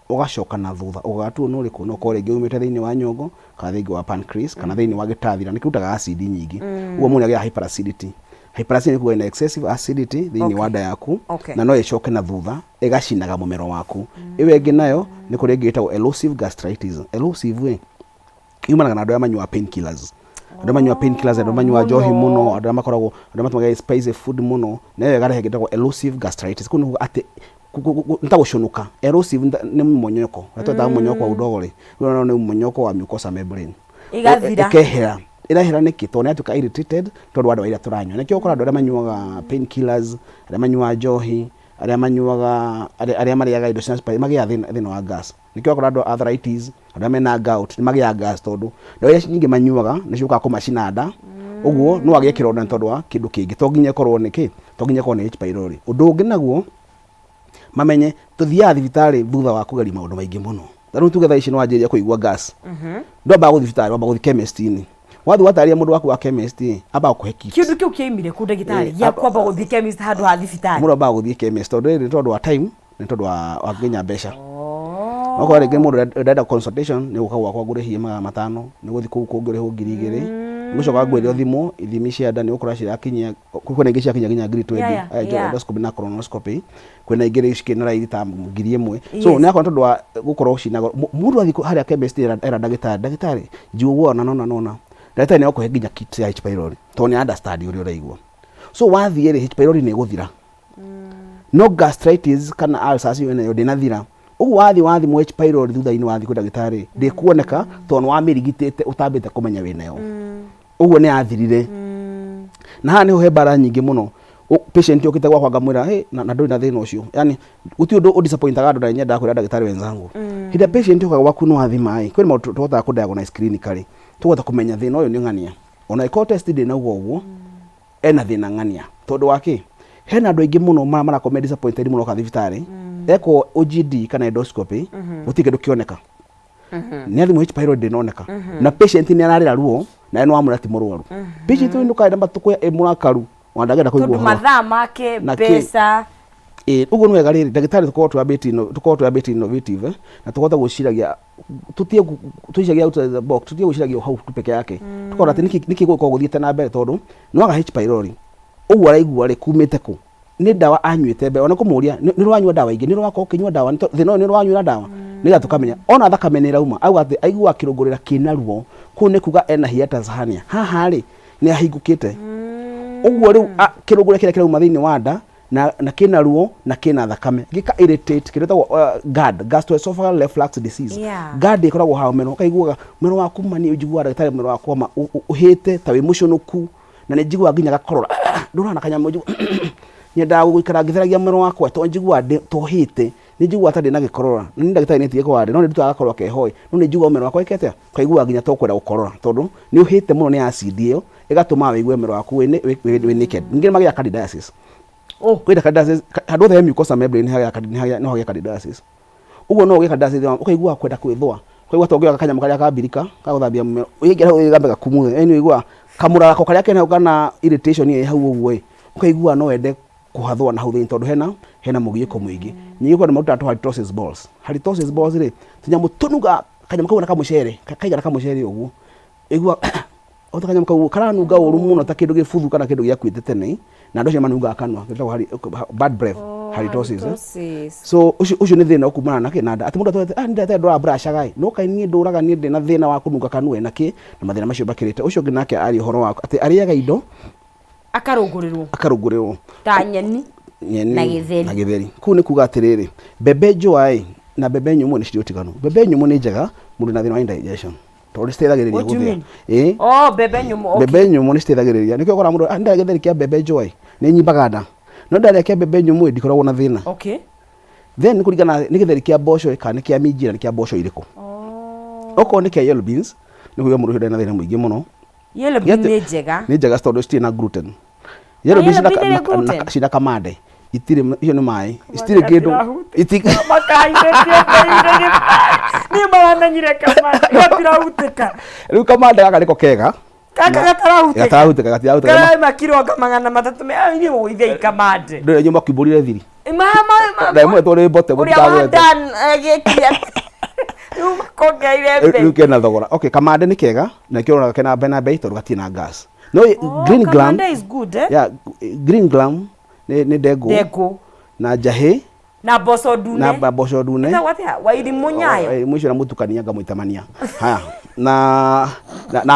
ũgacoka na thutha. Ũgagatu ũyũ nĩ ũrĩkũ? No ũkorwo rĩngĩ umĩte thĩinĩ wa nyongo kana thĩinĩ wa pancreas kana thĩinĩ wa gĩtathira, nĩ kĩrutaga acid nyingĩ. Ũguo mũndũ nĩ agĩaga hyperacidity. Hyperacidity nĩ kuga ina excessive acidity thĩinĩ wa nda yaku na no ĩcoke na thutha ĩgacinaga mũmero waku. Ĩyo ĩngĩ nayo nĩ kũrĩ ĩngĩ ĩtagwo erosive gastritis. Erosive ĩ, yumanaga na andũ arĩa manyuaga painkillers. Andũ arĩa manyuaga painkillers, andũ arĩa manyuaga njohi mũno, andũ arĩa makoragwo, andũ arĩa matũmagĩra spicy food mũno, na ĩyo ĩkarehe kĩndũ gĩtagwo erosive gastritis. Kũu nĩ kuga atĩ nĩ ta gũcũnũka. Erosive nĩ mũmonyoko, ũrĩa twetaga mũmonyoko wa udogo rĩ, rĩu nĩ mũmonyoko wa mucosa membrane. Ĩgathira. Ĩkehera. Ĩrehera nĩkĩ? Tondũ nĩ yatuĩka irritated tondũ wa ndawa iria tũranyua. Nĩkĩo ũkoraga andũ arĩa manyuaga painkillers, arĩa manyuaga njohi, arĩa manyuaga, arĩa marĩaga indo ciĩna spice, magĩaga thĩna wa gas. Nĩkĩo ũrakora andũ a arthritis, andũ arĩa mena gout, nĩ magĩaga gas tondũ ndawa iria nyingĩ manyuaga nĩ ciũkaga kũmacina nda, ũguo no agĩe kĩronda nĩ tondũ wa kĩndũ kĩngĩ, to nginya ĩkorwo nĩ kĩ, to nginya ĩkorwo nĩ H pylori. Ũndũ ũngĩ naguo, mamenye tũthiaga thibitarĩ thutha wa kũgeria maũndũ maingĩ mũno. Ta rĩu tuge thaa ici nĩ wanjĩrĩria kũigua gas, ndwambaga gũthiĩ thibitarĩ, wambaga gũthiĩ chemist-inĩ. Wathiĩ watarĩria mũndũ waku wa chemist ĩ, ambaga gũkũhe kit. Kĩndũ kĩu kĩaimire kũ ndagĩtarĩ Ĩ, gĩa kwamba gũthiĩ chemist handũ ha thibitarĩ? Mũndũ ambaga gũthiĩ chemist tondũ rĩrĩ nĩ tondũ wa time, nĩ tondũ wa nginya mbeca. Okorwo rĩngĩ mũndũ ũrenda consultation nĩ gũka gwakwa ngũrĩhie 500, nĩ gũthiĩ kũu kũngĩ ũrĩhwo 2000, nĩ gũcoka ngwĩre ũthimwo ithimi cia nda nĩ ũgũkora cirakinyia, kwĩna ingĩ ciakinya nginya 20,000, endoscopy na colonoscopy, kwĩna ingĩ rĩu cikĩna raithi ta 1000. So nĩ akorwo tondũ wa gũkorwo cina goro, mũndũ athiĩ harĩa chemist era ndagĩtarĩ, ndagĩtarĩ njiguaga ũna na ũna na ũna, ndagĩtarĩ nĩ egũkũhe nginya kit ya H pylori tondũ nĩ understand ũrĩa ũraigua. So wathiĩ rĩ, H pylori nĩ ĩgũthira. No gastritis kana ulcers ĩyo nayo ndĩnathira. Ũguo wathiĩ wathimwo H pylori thutha-inĩ wathiĩ kwĩ ndagĩtarĩ ndĩkuoneka tondũ nĩ wamĩrigitĩte ũtambĩte kũmenya wĩnayo. Ũguo nĩ yathirire. Na haha nĩho he mbara nyingĩ mũno. Patient okĩte gwakwa ngamwĩra hey, na ndũrĩ na thĩna ũcio. Yani gũtirĩ ũndũ ũdisappointaga andũ na nyendaga kwĩra ndagĩtarĩ wenzangu. Hĩndĩ ĩrĩa patient okaga gwaku nĩ wathima ĩ, kwĩna maũndũ tũhotaga kũ diagnose clinically. Tũkahota kũmenya thĩna ũyũ nĩ ng'ania. Ona ĩkorwo test ndĩnauga ũguo, ena thĩna ng'ania. Tondũ wa kĩ? Hena andũ aingĩ mũno marakorwo me disappointed mũno oka thibitarĩ, ekwo OGD kana endoscopy, gũtirĩ kĩndũ kĩoneka. Nĩ athimwo H pylori ndĩnoneka. Na patient nĩ ararĩra ruo, na nĩ wamwĩra ti mũrwaru. Patient ũyũ ndũkae na matũ ĩ mũrakaru, ona ndangĩenda kũigua Tondũ ũhoro. mathaa make, Na kĩ? mbeca. Ĩ, ũguo nĩ wega rĩrĩ, ndagĩtarĩ tũkorwo twĩ a bit tũkorwo twĩ a bit innovative, na tũhote gwĩciragia, tũtige twĩciragia out of the box, tũtige gwĩciragia o hau tu peke yake. Tũkarora atĩ nĩkĩ gũgĩkorwo gũthiĩte na mbere tondũ nĩ waga H pylori, ũguo araigua rĩ, kumĩte kũ? Nĩ ndawa anyuĩte mbere, ona kũmũria nĩ ũranyua ndawa ingĩ, nĩ ũrakorwo ũkĩnyua ndawa, thĩna ũyũ nĩ ũranyuĩra ndawa, nĩgetha tũkamenya. Ona thakame nĩ ĩrauma, auga atĩ aiguaga kĩrũngũrĩra kĩna ruo, kũu nĩ kuga ena hiatus hernia. Haha rĩ, nĩ ahingũkĩte. Ũguo rĩu kĩrũngũrĩra kĩrĩa kĩrauma thĩinĩ wa nda, na kĩna ruo na kĩna thakame, gĩka irritate kĩndũ gĩtagwo GERD, gastroesophageal reflux disease. GERD ĩkoragwo haha mũmero, ũkaiguaga mũmero waku ma niĩ njiguaga ndagĩtarĩ mũmero wakwa ma ũhĩte ta wĩ mũcũnũku, na nĩ njiguaga nginya gakorora ndũrona kanyamũ nyendaga gũikara ngĩtheragia mũmero wakwa tondũ njiguaga ta ũhĩte, nĩ njiguaga ta ndĩna gĩkorora, na niĩ ndagĩtarĩ nĩ tige kũhanda, no nĩ ndutaga gakorora keho ĩ, no nĩ njiguaga mũmero wakwa wĩkĩte atĩa, ũkaiguaga nginya ta ũkwenda gũkorora tondũ nĩ ũhĩte mũno nĩ acid ĩyo, ĩgatũma wĩigue mũmero waku wĩ naked. Ningĩ nĩ magĩaga candidiasis. Kwĩna candidiasis, handũ hothe he mucosa membrane nĩ hagĩa candidiasis. Ũguo no ũgĩe candidiasis ũkaigua kwenda kwĩthũa, ũkaigua ta ũngĩoya kanyamũ karĩa ka mbirika ga gũthambia mũmero, ũingĩre hau gambe gakumuthe, yaani ũiguaga kamũrarako karĩa kena hau kana irritation ĩ hau ũguo ĩ, ũkaigua no wende kũhathũa na hau thĩinĩ tondũ hena mũgiĩko mũingĩ. Ningĩ kwĩ andũ marutaga tũ halitosis balls. Halitosis balls rĩ, tũnyamũ tũnungaga kanyamũ kau na kamũcere, kaigana kamũcere ũguo, ũiguaga ota kanyamũ kau karanunga ũru mũno ta kĩndũ gĩbuthu kana kĩndũ gĩakuĩte tene, na andũ acio manungaga kanua, gĩtagwo bad breath, halitosis. Halitosis. So ũcio nĩ thĩna ũkumana na kĩ na nda. Atĩ mũndũ atwĩre ah ndagĩtarĩ ndũra brush-aga ĩ, no kaĩ niĩ ndũraga niĩ ndĩna thĩna wa kũnunga kanua ĩ na kĩ, na mathĩna macio makĩrĩte. Ũcio ũngĩ nake aria ũhoro wa atĩ arĩaga indo Akarũngũrĩrwo. Akarũngũrĩrwo. Ta nyeni. Nyeni Na gĩtheri. Na gĩtheri. Kũu nĩ kuga atĩrĩrĩ, mbembe njũa ĩ na mbembe nyũmũ nĩ cirĩ ũtiganu. Mbembe nyũmũ nĩ njega mũndũ na thĩna wa indigestion tondũ nĩ citeithagĩrĩria What do you gũthĩa. mean? Ĩ. Oh, mbembe nyũmũ. Okay. Mbembe nyũmũ nĩ citeithagĩrĩria. Nĩkĩo ũkoraga mũndũ, "Ah, ndarĩa gĩtheri kĩa mbembe njũa ĩ, nĩ nyimbaga nda. No ndarĩa kĩa mbembe nyũmũ ĩ, ndikoragwo na thĩna." Okay. Then nĩ kũringana nĩ gĩtheri kĩa mboco ĩ, kana nĩ kĩa minji na nĩ kĩa mboco irĩkũ. Okorwo nĩ kĩa yellow beans, nĩ kuga mũndũ ũcio ndarĩ na thĩna mũingĩ mũno. Yellow bean nĩ njega. Nĩ njega tondũ citirĩ na gluten. Yellow Ah, beans yellow bean ndĩrĩ gluten? cina kamande. Itirĩ, icio nĩ maĩ. Citirĩ kĩndũ. Niĩ maramenyire kamande gatirahutĩka. Rĩu kamande gaka nĩko kega. Gaka gatarahutĩka. Gatarahutĩka, gatirahutĩka. Karaima kiro anga 300 inyuĩ mũgũithei kamande. Ndũrĩ inyuĩ makimbũrire thiri. Ma ma Na ĩmwe tũrĩ mbote ũrĩa wa mũtikagwete. Dan agĩkire atĩ rĩu makongereire Rĩu mbei. kena thogora. Okay, kamande nĩ kega na nĩkĩo ũronaga kena bena bei tondũ gatirĩ na gas. No green gram. Kamande is good, eh? Yeah, green gram nĩ ndengũ. Ndengũ. Na njahĩ Na mboco ndune. Na mboco ndune. Ĩtagwo atĩa? Wairimũ nyayo. Eh, mũico na mũtukania ngamũitamania. Haya. Na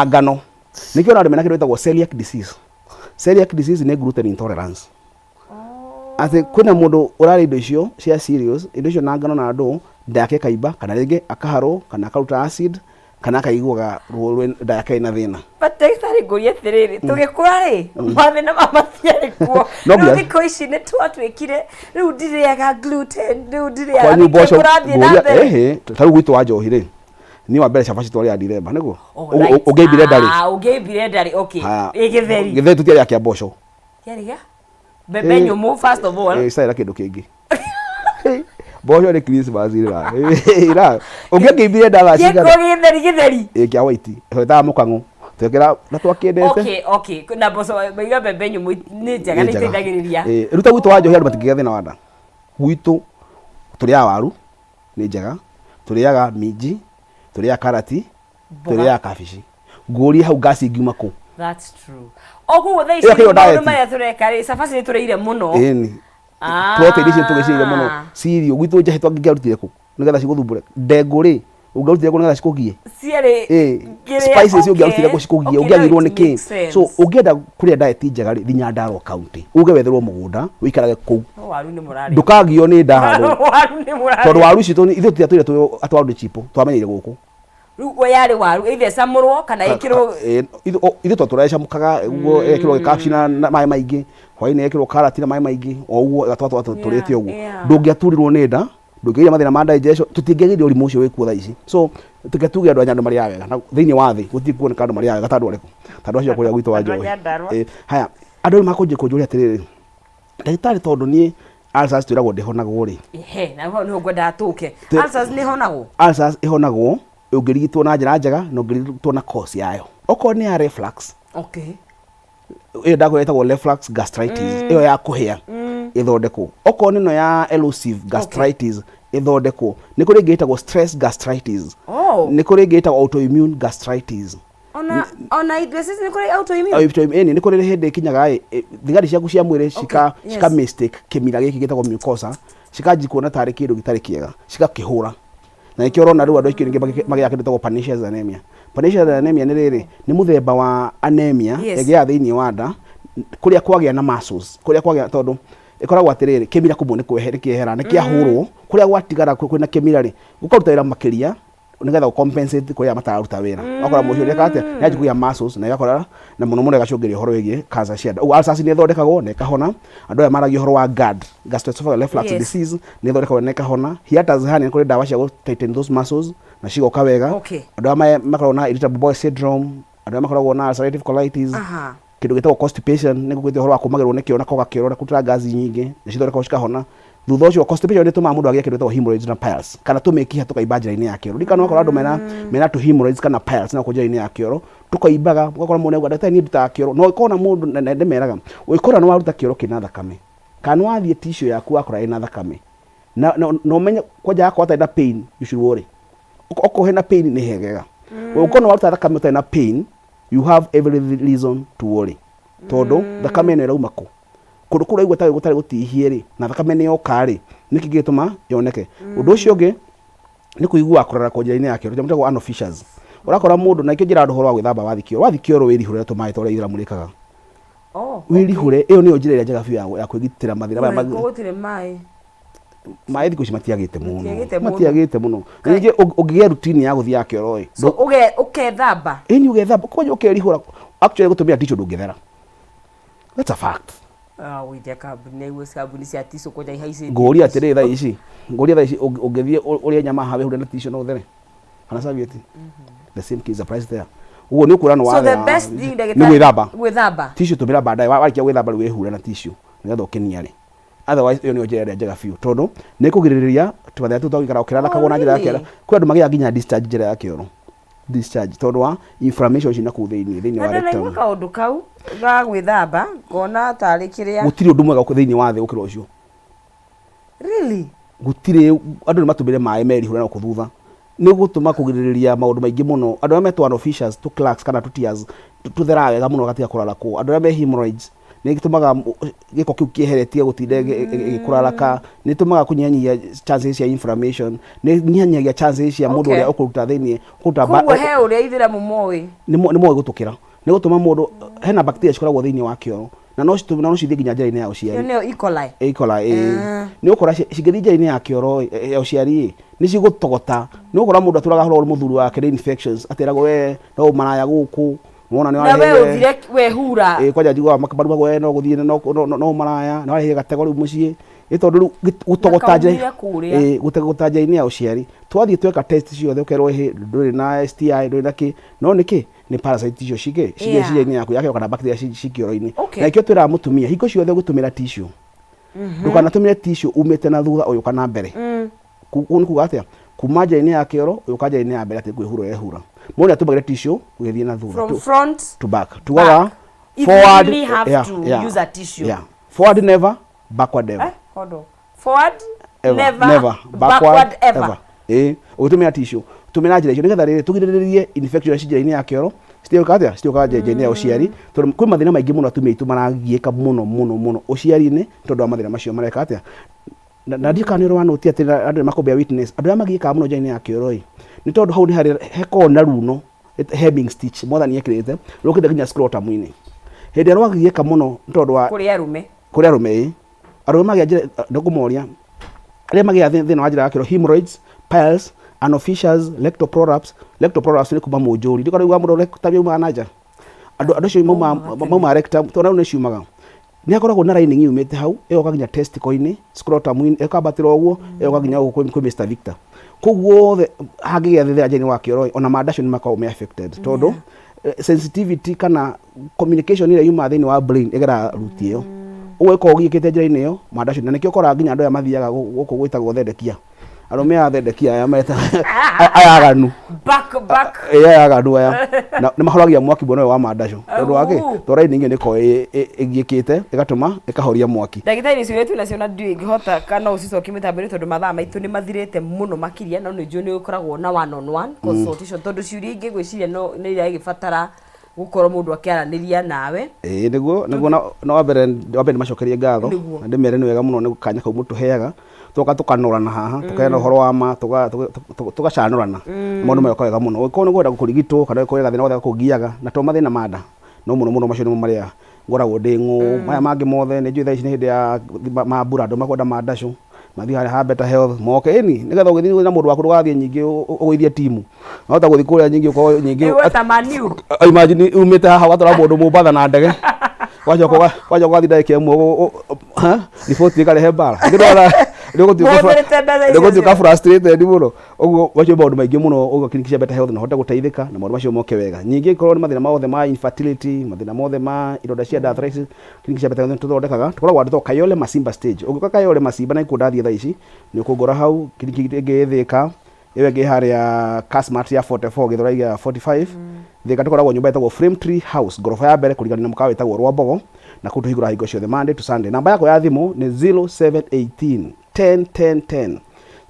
ngano. Nĩkĩo ũrona andũ mena kĩndũ gĩtagwo celiac disease. Celiac disease nĩ gluten intolerance. Atĩ kwĩna mũndũ ũrarĩa indo icio cia cereals, indo icio na ngano na ndũ, nda yake ĩkaimba kana rĩngĩ akaharwo kana akaruta acid kana akaiguaga ruo rwĩ nda yake ĩna thĩna. But ndagĩtarĩ ngũrie atĩrĩrĩ, tũgĩkũra rĩ, mathĩna ma matiarĩ kuo. No Rĩu nginya- thikũ ici nĩ twatuĩkire, rĩu ndirĩaga gluten, rĩu ndirĩaga Kwanyu nĩkĩo mboco kũrathiĩ na ngũria mbere. ehe ta rĩu gwitũ wa njohi rĩ niĩ wa mbere cabaci twarĩaga Dithemba nĩguo Oh, right. Ũngĩaimbire ndarĩ. Ah, ũngĩaimbire ndarĩ, okay. Haya. Ĩ gĩtheri. Gĩtheri tũtiarĩaga kĩa mboco. Kĩarĩ gĩa? Mbembe nyũmũ first of all. Ĩĩ, na kĩndũ kĩngĩ. Mboco nĩ Christmas ira. Ira. Ũngĩakĩimbire nda thaa Gĩko cigana? gĩtheri gĩtheri. Ĩ kĩa white. Twetaga mũkang'ũ. Twekĩra na twakĩendete. Okay, okay. Na mboco maiga mbembe nyũmũ nĩ njega nĩ iteithagĩrĩria. Ĩ, rĩu ta gwitũ wa njohi andũ matingĩgĩa thĩna wa nda. Gwitũ tũrĩaga waru nĩ njega, tũrĩaga minji, tũrĩaga karati, Mboga. tũrĩaga kabici. Ngũrie hau ngasi ingiuma kũ? That's true. O koguo thaa ici Ĩyo kĩo maũndũ diet. marĩa tũreka rĩ, cabaci nĩ tũrĩire mũno. Ĩni. Ah. Protein icio tũgĩcirĩire mũno. Cirio gwitũ njahĩ twangĩarutire kũ? Nĩgetha cigũthumbũre. Ndengũ rĩ, ũngĩarutire kũ nĩgetha cikũgie? Ciarĩ Ĩ, kĩrĩa- spices okay. ũngĩarutire kũ cikũgie? Okay, Ũngĩagirwo now nĩ it kĩ? makes sense. So ũngĩenda kũrĩa diet njega rĩ, thiĩ Nyandarua county. Uge wetherwo mũgũnda, ũikarage kũu. No waru nĩ mũrarĩa. Ndũkagio nĩ nda handũ. Waru nĩ mũrarĩa. Tondũ waru ici ithuĩ tũtiatũire tũĩ atĩ waru nĩ cheap, twamenyeire gũkũ. Rĩu we yarĩ waru either ĩcamũrwo kana ĩkĩrwo Ithuĩ twatũraga ĩcamũkaga ũguo ĩgekĩrwo gĩkabici na maĩ maingĩ, hwaĩ-inĩ ĩgekĩrwo karati na maĩ maingĩ, o ũguo ĩgatwatwa tũrĩte ũguo. Ndũngĩaturirwo nĩ nda, ndũngĩgĩa mathĩna ma digestion, tũtingĩagĩire ũrimũ ũcio wĩkuo thaa ici. So reke tuge andũ a Nyandarua marĩaga wega, na thĩinĩ wa thĩ gũtirĩ kuoneka andũ marĩaga wega ta andũ arĩkũ, ta andũ acio a kũrĩa gwitũ wa Andũ a Njohi. Nyandarua. Ĩ, haya, andũ rĩu makũnjia kũnjũria atĩrĩrĩ, ndagĩtarĩ tondũ niĩ ulcers twĩragwo ndĩhonagwo rĩ, Ehe, na hau nĩho ngwendaga tũke. Ulcers nĩ ĩhonagwo? Ulcers ĩhonagwo ũngĩrigitwo na njĩra njega na ũngĩrigitwo na cause yayo. Okorwo nĩ ya reflux, Okay. ĩyo ndakwĩra ĩtagwo reflux gastritis, ĩyo ya kũhĩa ĩthondekwo. Okorwo nĩ ĩno ya erosive gastritis ĩthondekwo. Nĩ kũrĩ ĩngĩ ĩtagwo stress gastritis. Oh. Nĩ kũrĩ ĩngĩ ĩtagwo autoimmune gastritis. Ona ithuĩ sisi nĩ kũrĩ autoimmune? Autoimmune, ĩni, nĩ kũrĩ hĩndĩ ĩkinyaga ĩ, thigari ciaku cia mwĩrĩ cika mistake kĩmira gĩkĩ gĩtagwo mucosa, cikanji kuona tarĩ kĩndũ gĩtarĩ kĩega, cigakĩhũra. Na nĩkĩo ũrona rĩu andũ aingĩ rĩngĩ magĩaga kĩndũ gĩtagwo pernicious anemia. Pernicious anemia nĩ rĩrĩ, nĩ mũthemba wa anemia ĩgĩaga thĩinĩ wa nda, kũrĩa kwagĩa na muscles, kũrĩa kwagĩa tondũ ĩkoragwo atĩrĩrĩ, kĩmira kũmwe nĩ kĩehera, nĩ kĩahũrwo, kũrĩa gwatigara kwĩna kĩmira rĩ, gũkaruta wĩra makĩria nĩgetha gũ compensate kũrĩa matararuta wĩra. Ũgakora mũndũ ũcio nĩeka atĩa, nĩanjia kũgĩa muscles na ĩgakora na mũno mũno ĩgacũngĩrĩria ũhoro wĩgiĩ cancer cia nda. Ũguo ulcers nĩ ĩthondekagwo na ĩkahona. Andũ aya maragia ũhoro wa GERD, gastroesophageal reflux disease, nĩ ĩthondekagwo na ĩkahona. Hiatus hernia nĩ kũrĩ ndawa cia gũ tighten those muscles na cigoka wega. Andũ aya makoragwo na irritable bowel syndrome, andũ aya makoragwo na ulcerative colitis, kĩndũ gĩtagwo constipation, nĩ gũkĩte ũhoro wa kũmagĩrwo nĩ kĩoro na kwaga kĩoro na kũruta ngaci nyingĩ, nĩ cithondekagwo cikahona. Thutha ũcio constipation nĩ ĩtũmaga mũndũ agĩe kĩndũ gĩtagwo hemorrhoids na piles, kana tũmĩkiha tũkaimba njĩra-inĩ ya kĩoro. Ririkana ũgakora andũ mena tũ hemorrhoids kana piles na gũkũ njĩra-inĩ ya kĩoro, tũkaimbaga, ũgakora mũndũ nĩauga ndagĩtarĩ niĩ ndutaga kĩoro, na ũngĩkona mũndũ, na ndĩmeraga, ũngĩkora nĩ waruta kĩoro kĩna thakame, kana nĩ wathiĩ tissue yaku wakora ĩna thakame, na ũmenye kwanja yakorwo hatarĩ na pain, you should worry. Okorwo hena pain nĩ hegega. Ũngĩkorwo nĩ waruta thakame ũtarĩ na pain, you have every reason to worry. Tondũ thakame ĩno ĩrauma kũ? Kũndũ kũu ũraigua ta gũtarĩ gũtihie rĩ, na thakame nĩ yoka rĩ, nĩkĩ gĩgĩtũma yoneke? Ũndũ ũcio ũngĩ nĩ kũiguaga kũrarakwo njĩra-inĩ ya kĩoro, kĩndũ gĩtagwo anal fissures. Ũrakora mũndũ, na nĩkĩo njĩraga andũ ũhoro wa gwĩthamba wathiĩ kĩoro, wathiĩ kĩoro wĩrihũre tũmaĩ ta ũrĩa Aithĩramu rĩkaga. Oh, Wĩrihũre, ĩyo nĩyo njĩra ĩrĩa njega biũ ya ya kwĩgitĩra mathĩna maya. Gũtirĩ maĩ. Maĩ thikũ ici matiagĩte mũno. Matiagĩte mũno. Matiagĩte mũno. Na ningĩ ũngĩgĩa routine ya gũthiaga kĩoro ĩ. So ũkethamba. Ĩni ũgethamba, kwanja ũkerihũra. Actually gũtũmĩra tissue ndũngĩthera. That's a fact. Ah, wĩithia kambuni nĩguo kambuni cia tissue kwanja ihaicĩte. Ngũria atĩrĩ thaa ici, ngũria thaa ici ũngĩthiĩ ũrĩe nyama haha wĩhure na tissue no ũthere? Kana serviette? The same case applies there. Ũguo nĩ ũkuona nĩ So the wathera. best thing Nĩ ndagĩtarĩ gwĩthamba. Gwĩthamba. Tissue tũmĩra baadaye, warĩkia gwĩthamba rĩu wĩhure na tissue nĩgetha ũkĩniare. Otherwise ĩyo nĩyo njĩra ĩrĩa njega biũ tondũ nĩ ĩkũgirĩrĩria tũmathĩna tũu twa gũikara ũkĩrarakagwo na njĩra ya kĩoro. Really? Kwĩ andũ magĩaga nginya discharge njĩra ya kĩoro. Discharge tondũ wa inflammation ici nakũu thĩinĩ thĩinĩ Na wa ndanaigua rectum. kaũndũ kau ga gwĩthamba ngona tarĩ kĩrĩa. Gũtirĩ ũndũ mwega thĩinĩ wa thĩ gũkĩra ũcio. Really? Gũtirĩ andũ nĩ matũmĩre maĩ merihũre na gũkũ thutha. Nĩ gũtũma kũgirĩrĩria maũndũ maingĩ mũno. Andũ arĩa metwo anal fissures, tũ cracks kana tũ tears tũtheraga wega mũno gatiga kũrarakwo. Andũ arĩa me hemorrhoids nĩ gĩtũmaga gĩko kĩu kĩehere tige gũtinda gĩkũraraka. Nĩ ĩtũmaga kũnyihanyihia chances cia inflammation. Nĩ ĩnyihanyihagia chances cia mũndũ ũrĩa ũkũruta thĩinĩ ũkũruta Koguo he ũrĩa ithĩramu moĩ. Nĩ moĩ gũtũkĩra. Nĩ gũtũma mũndũ hena bacteria cikoragwo thĩinĩ wa kĩoro na no citũme na no cithiĩ nginya njĩra-inĩ ya Ĩyo ũciari. nĩyo E. coli. E. coli ĩĩ. Nĩ ũkora cingĩthiĩ njĩra-inĩ ya kĩoro ĩ, ya ũciari ĩ, nĩ cigũtogota. Nĩ ũgũkora mũndũ atũraga ahũragwo nĩ mũthuri wake nĩ infections ateragwo we no ũmaraya gũkũ wona nĩ Na we wareheire ũthire wehura. Ĩĩ kwanja njiguaga marugagwo we no gũthiĩ no no no ũmaraya nĩ wareheire gatego rĩu mũciĩ. Ĩ tondũ rĩu gũtogota njĩra kaumire kũrĩa. Ĩĩ gũtogota njĩra-inĩ ya ũciari. Twathiĩ tweka test ciothe ũkerwo ĩhĩ ndũrĩ na STI ndũrĩ na kĩ no nĩkĩ nĩ parasite icio cingĩ cingĩ njĩra-inĩ yaku ya kĩoro kana bacteria ci kĩoro-inĩ. Na nĩkĩo twĩraga mũtumia hingo ciothe ũgĩtũmĩra tissue ndũkanatũmĩre tissue umĩte na thutha ũyũka na mbere. Ũguo nĩ kuga atĩa? Kuma njĩra-inĩ ya kĩoro ũyũka njĩra-inĩ ya mbere atĩ kwĩhura ũrehura. Mũndũ nĩatũmagĩra tissue ũgĩthiĩ na thutha. From front To back. Tugaga back. If you forward really have yeah, to use a tissue. Yeah. Forward never, backward ever. Eh, hold on. Forward Ever, never, never, backward ever. Ĩĩ, ũgĩtũmĩra tissue, tũmĩra njĩra icio nĩgetha rĩrĩ tũgirĩrĩrie infection ici njĩra-inĩ ya kĩoro citiũka atĩa citiũka njĩra-inĩ ya ũciari tondũ kwĩ mathĩna maingĩ mũno atumia aitũ maragiĩka mũno mũno mũno ũciari-inĩ tondũ wa mathĩna macio mareka atĩa na ndiũ kana nĩ ũrĩ wanũtia atĩ andũ nĩ makũbear witness andũ arĩa magiĩkaga mũno njĩra-inĩ ya kĩoro ĩ nĩ tondũ hau nĩ harĩa hekoragwo na runo hemming stitch mwathani ekĩrĩte rũkĩte nginya scrotum-inĩ hĩndĩ ĩrĩa rwagiĩka mũno nĩ tondũ wa Kũrĩ arũme. Kũrĩ arũme ĩ arũme magĩa njĩra ndĩkũmoria arĩa magĩa thĩna wa njĩra ya kĩoro hemorrhoids, piles, anal fissures, rectal prolapse. Rectal prolapse nĩ kuma mũnjũri ndĩkora uga mũndũ rectum yaumaga na nja andũ acio mauma rectum tondũ nĩ ciumaga nĩ akoragwo na lining yumĩte hau ĩgoka nginya testicle-inĩ scrotum-inĩ ĩkambatĩra ũguo ĩgoka nginya gũkũ kwĩ Mr Victor koguo othe hangĩgĩa thĩna njĩra-inĩ wa kĩoro ona mandacio nĩ makoragwo me affected tondũ sensitivity kana communication ĩrĩa yumaga thĩinĩ wa brain ĩgeraga route ĩyo ũguo ĩkoragwo ũgiĩkĩte njĩra-inĩ ĩyo mandacio na nĩkĩo ũkoraga nginya andũ aya mathiaga gũkũ gwĩtagwo thendekia arũme aya thendekia aya meta aya aganu. Back back. Ĩ aya aganu aya na nĩ mahoragia mwaki mwena ũyũ wa mandaco tondũ wa kĩ tondũ raini ĩngĩ nĩ ĩkoragwo ĩgiĩkĩte ĩgatũma ĩkahoria mwaki. Ndagĩtarĩ ciũria twĩ nacio na ndiũĩ ingĩhota kana no ũcicokie mĩtambo-inĩ tondũ mathaa maitũ nĩ mathirĩte mũno makĩria no nĩ njũĩ nĩ ũkoragwo na one on one consultation tondũ ciũria ingĩ ngwĩciria no nĩ iragĩbatara gũkorwo mũndũ akĩaranĩria nawe. Ĩĩ nĩguo na wa mbere ndĩmacokerie ngatho na ndĩmere nĩ wega mũno nĩ kanya kau mũtũheaga tũgoka tũkanorana haha tũkaheana ũhoro wa ma tũgacanũrana maũndũ magoka wega mũno ũngĩkorwo nĩ ũkwenda kũrigitwo kana ũngĩkorwo wĩ gathĩna gothe gakũgiaga na to mathĩna ma nda no mũno mũno macio nĩmo marĩa ngoragwo ndĩ ng'ũ maya mangĩ mothe nĩ njũĩ thaa ici nĩ hĩndĩ ya mambura andũ makwenda mandacũ mathiĩ harĩa ha Better Health moke ĩni nĩgetha ũgĩthiĩ na mũndũ waku ndũgathiĩ nyingĩ ũgũithie timu wahota gũthiĩ kũrĩa nyingĩ ũkorwo nyingĩ Ĩgweta Man U. Imagine umĩte haha ũgatwara mũndũ Mombatha na ndege wacoka ũgathiĩ ndagĩka ĩmwe riboti ĩkarehe mbara Mũhũthĩrĩte mbeca icio nĩũgũtuĩka ciothe. frustrated mũno ũguo macio maũndũ maingĩ mũno ũguo clinic cia Better Health no hote gũteithĩka na maũndũ macio moke wega nyingĩ korwo nĩ mathĩna mothe ma infertility mathĩna mothe ma ironda cia nda arthritis clinic cia Better Health nĩ tũthondekaga tũkoragwo handũ Kayole Masimba stage ũngĩũka Kayole Masimba na ikuũ ndathiĩ thaa ici nĩ ũkũngora hau clinic ĩngĩ ĩ Thĩka ĩyo ĩngĩ harĩa Kasmart ya 44 Gĩthũrai ya 45 Thĩka tũkoragwo nyũmba ĩtagwo Frame Tree House ngoroba ya mbere kũringana na mũkawa wĩtagwo Rwambogo na kũu tũhingũraga hingo ciothe Monday to Sunday namba yakwa ya thimũ nĩ 0718 10 10 10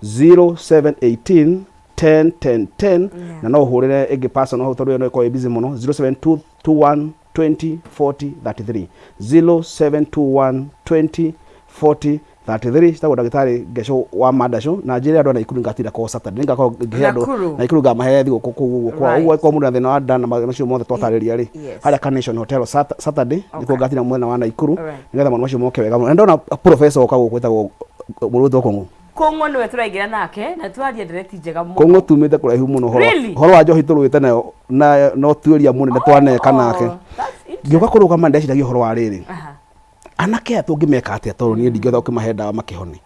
0718 10 10 10 na no ũhũrĩre ĩngĩ personal hau tondũ ĩyo no ĩkorwo ĩ busy mũno 0721 20 40 33 0721 20 40 33 citagwo ndagĩtarĩ Ngeco wa Mandacũ na njĩre andũ a Naikuru ngatinda kwao Saturday nĩngakorwo ngĩhe andũ Nakuru. Naikuru ngamahe thigũkũ kũu ũguo kwao Right. ũguo angĩkorwo mũndũ na thĩna wa nda na mathĩna macio mothe twatarĩria rĩ Yes. harĩa Carnation Hotel Saturday nĩkuo ngatinda mwena wa Naikuru Alright. nĩgetha maũndũ macio moke wega mũno na ndona professor oka gũkũ wĩtagwo mũrũ wĩtagwo Kũng'ũ. Kũng'ũ nĩwe tũraingĩra nake na twaria ndereti njega mũno. Kũng'ũ tumĩte kũraihu mũno ũhoro Really? ũhoro wa njohi tũrũĩte nayo na no tuĩria mũnene twaneka nake ngĩũka kũrũgama ndeciragia ũhoro wa rĩrĩ anake aya tũngĩmeka atĩa tondũ niĩ ndingĩhota gũkĩmahe ndawa makĩhone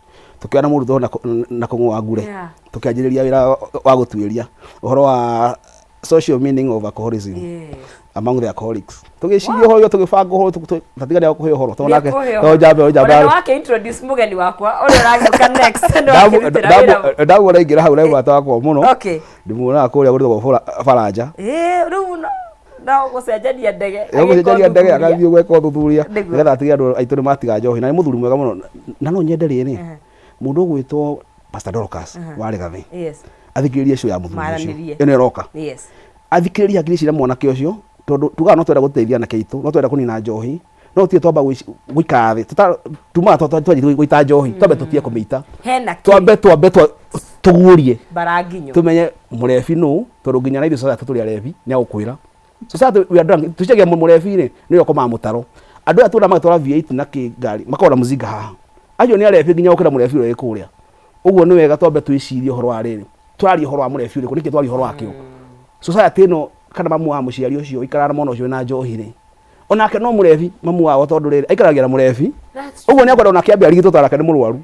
tũkĩona mũndũ tondũ na kũng'ũ wa ngure Yeah. tũkĩanjĩrĩria wĩra wa gũtuĩria ũhoro wa social meaning of alcoholism Yes. among the alcoholics tũgĩciria ũhoro ũyũ tũgĩbanga ũhoro tatiga nĩ kũhe ũhoro tondũ nake Nĩekũhe tondũ njambe Ona njambe nĩ wake introduce mũgeni wakwa ũrĩa ũragĩũka next nĩ wakĩrutĩra wĩra. ndamuona aingĩra hau na mũrata wakwa mũno Okay. ndĩmuonaga kũrĩa gũtagwo baranja Ĩĩ, rĩu no gũcenjania ndege. gũcenjania ndege agĩka agathiĩ gwĩka ũthuthuria Nĩguo. nĩgetha atige andũ aitũ nĩ matiga njohi na nĩ mũthuri mwega mũno na no nyende rĩrĩ mũndũ ũgwĩtwo Pastor Dorcas wa Rĩgathĩ Yes. athikĩrĩrie show ya mũthuri ũcio Maranĩrie. ĩno ĩroka Yes. athikĩrĩrie hakiri cira mwanake ũcio tondũ tugaga no twenda gũteithia anake aitũ no twenda kũnina njohi no tũtige twamba gũikara thĩ tumaga twanjie gũita njohi twambe tũtige kũmĩita Hena kĩ? twambe twambe tũguũrie Mbaranginyo. tumenye mũrebi nũ tondũ nginya na ithuĩ society tũrĩ arebi nĩ agũkwĩra society we are drunk tũcagia mũrebi rĩ nĩwe ũkomaga mũtaro andũ aya tuona magĩtwara V8 na kĩ ngari makoragwo na mũzinga haha acio nĩ arebi nginya gũkĩra mũrebi ũrĩa wĩ kũrĩa ũguo nĩ wega twambe twĩcirie ũhoro wa rĩrĩ tũraria ũhoro wa mũrebi ũrĩkũ nĩkĩ twaria ũhoro wa kĩo society ĩno kana mamu wa mũciari ũcio ũikaraga na mwana ũcio wĩna njohi rĩ onake no mũrebi mamu wao tondũ rĩrĩ aikaragia na mũrebi ũguo nĩ akwenda onake ambe arigitwo tondũ nake nĩ mũrwaru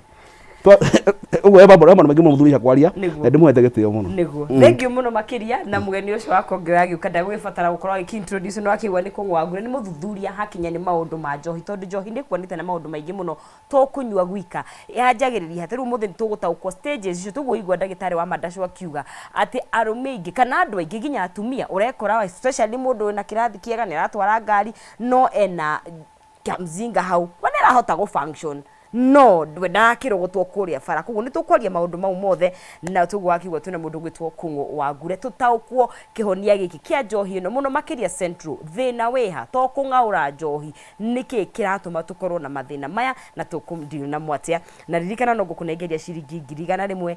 ũguo he maũndũ maingĩ mũno mũthuri kwaria Nĩguo. na ndĩmũhete gĩtĩo mũno nĩguo Mm. thengiũ mũno makĩria na mũgeni ũcio wakwa ũngĩ ũragĩũka ndagũgĩbatara gũkorwo agĩkĩ-introduce nĩ wakĩigua nĩ kũng'wangure nĩ mũthuthuria hakinya nĩ maũndũ ma njohi tondũ njohi nĩ kuonete na maũndũ maingĩ mũno to kũnyua gwika yanjagĩrĩria atĩ rĩu mũthĩ nĩ tũgũtaũkwo stages icio tũguo igua ndagĩtarĩ wa Mandacũ akiuga atĩ arũme aingĩ kana andũ aingĩ nginya atumia ũrekora especially mũndũ wĩna kĩrathi kĩega nĩ aratwara ngari no ena kamzinga hau we nĩ arahota gũ function no we ndakĩrogotwo kũrĩa bara koguo nĩ tũkwaria maũndũ mau mothe na tũguo wakiuga twĩna mũndũ ũgwĩtwo Kũng'ũ wa Ngure tũtaũkwo kĩhonia gĩkĩ kĩa njohi ĩno mũno makĩria Central thĩna wĩha to kũng'aũra njohi nĩkĩ kĩratũma tũkorwo na mathĩna maya na tũkũndiru namo atĩa na ririkana no ngũkũnengeria ciringi 100,000.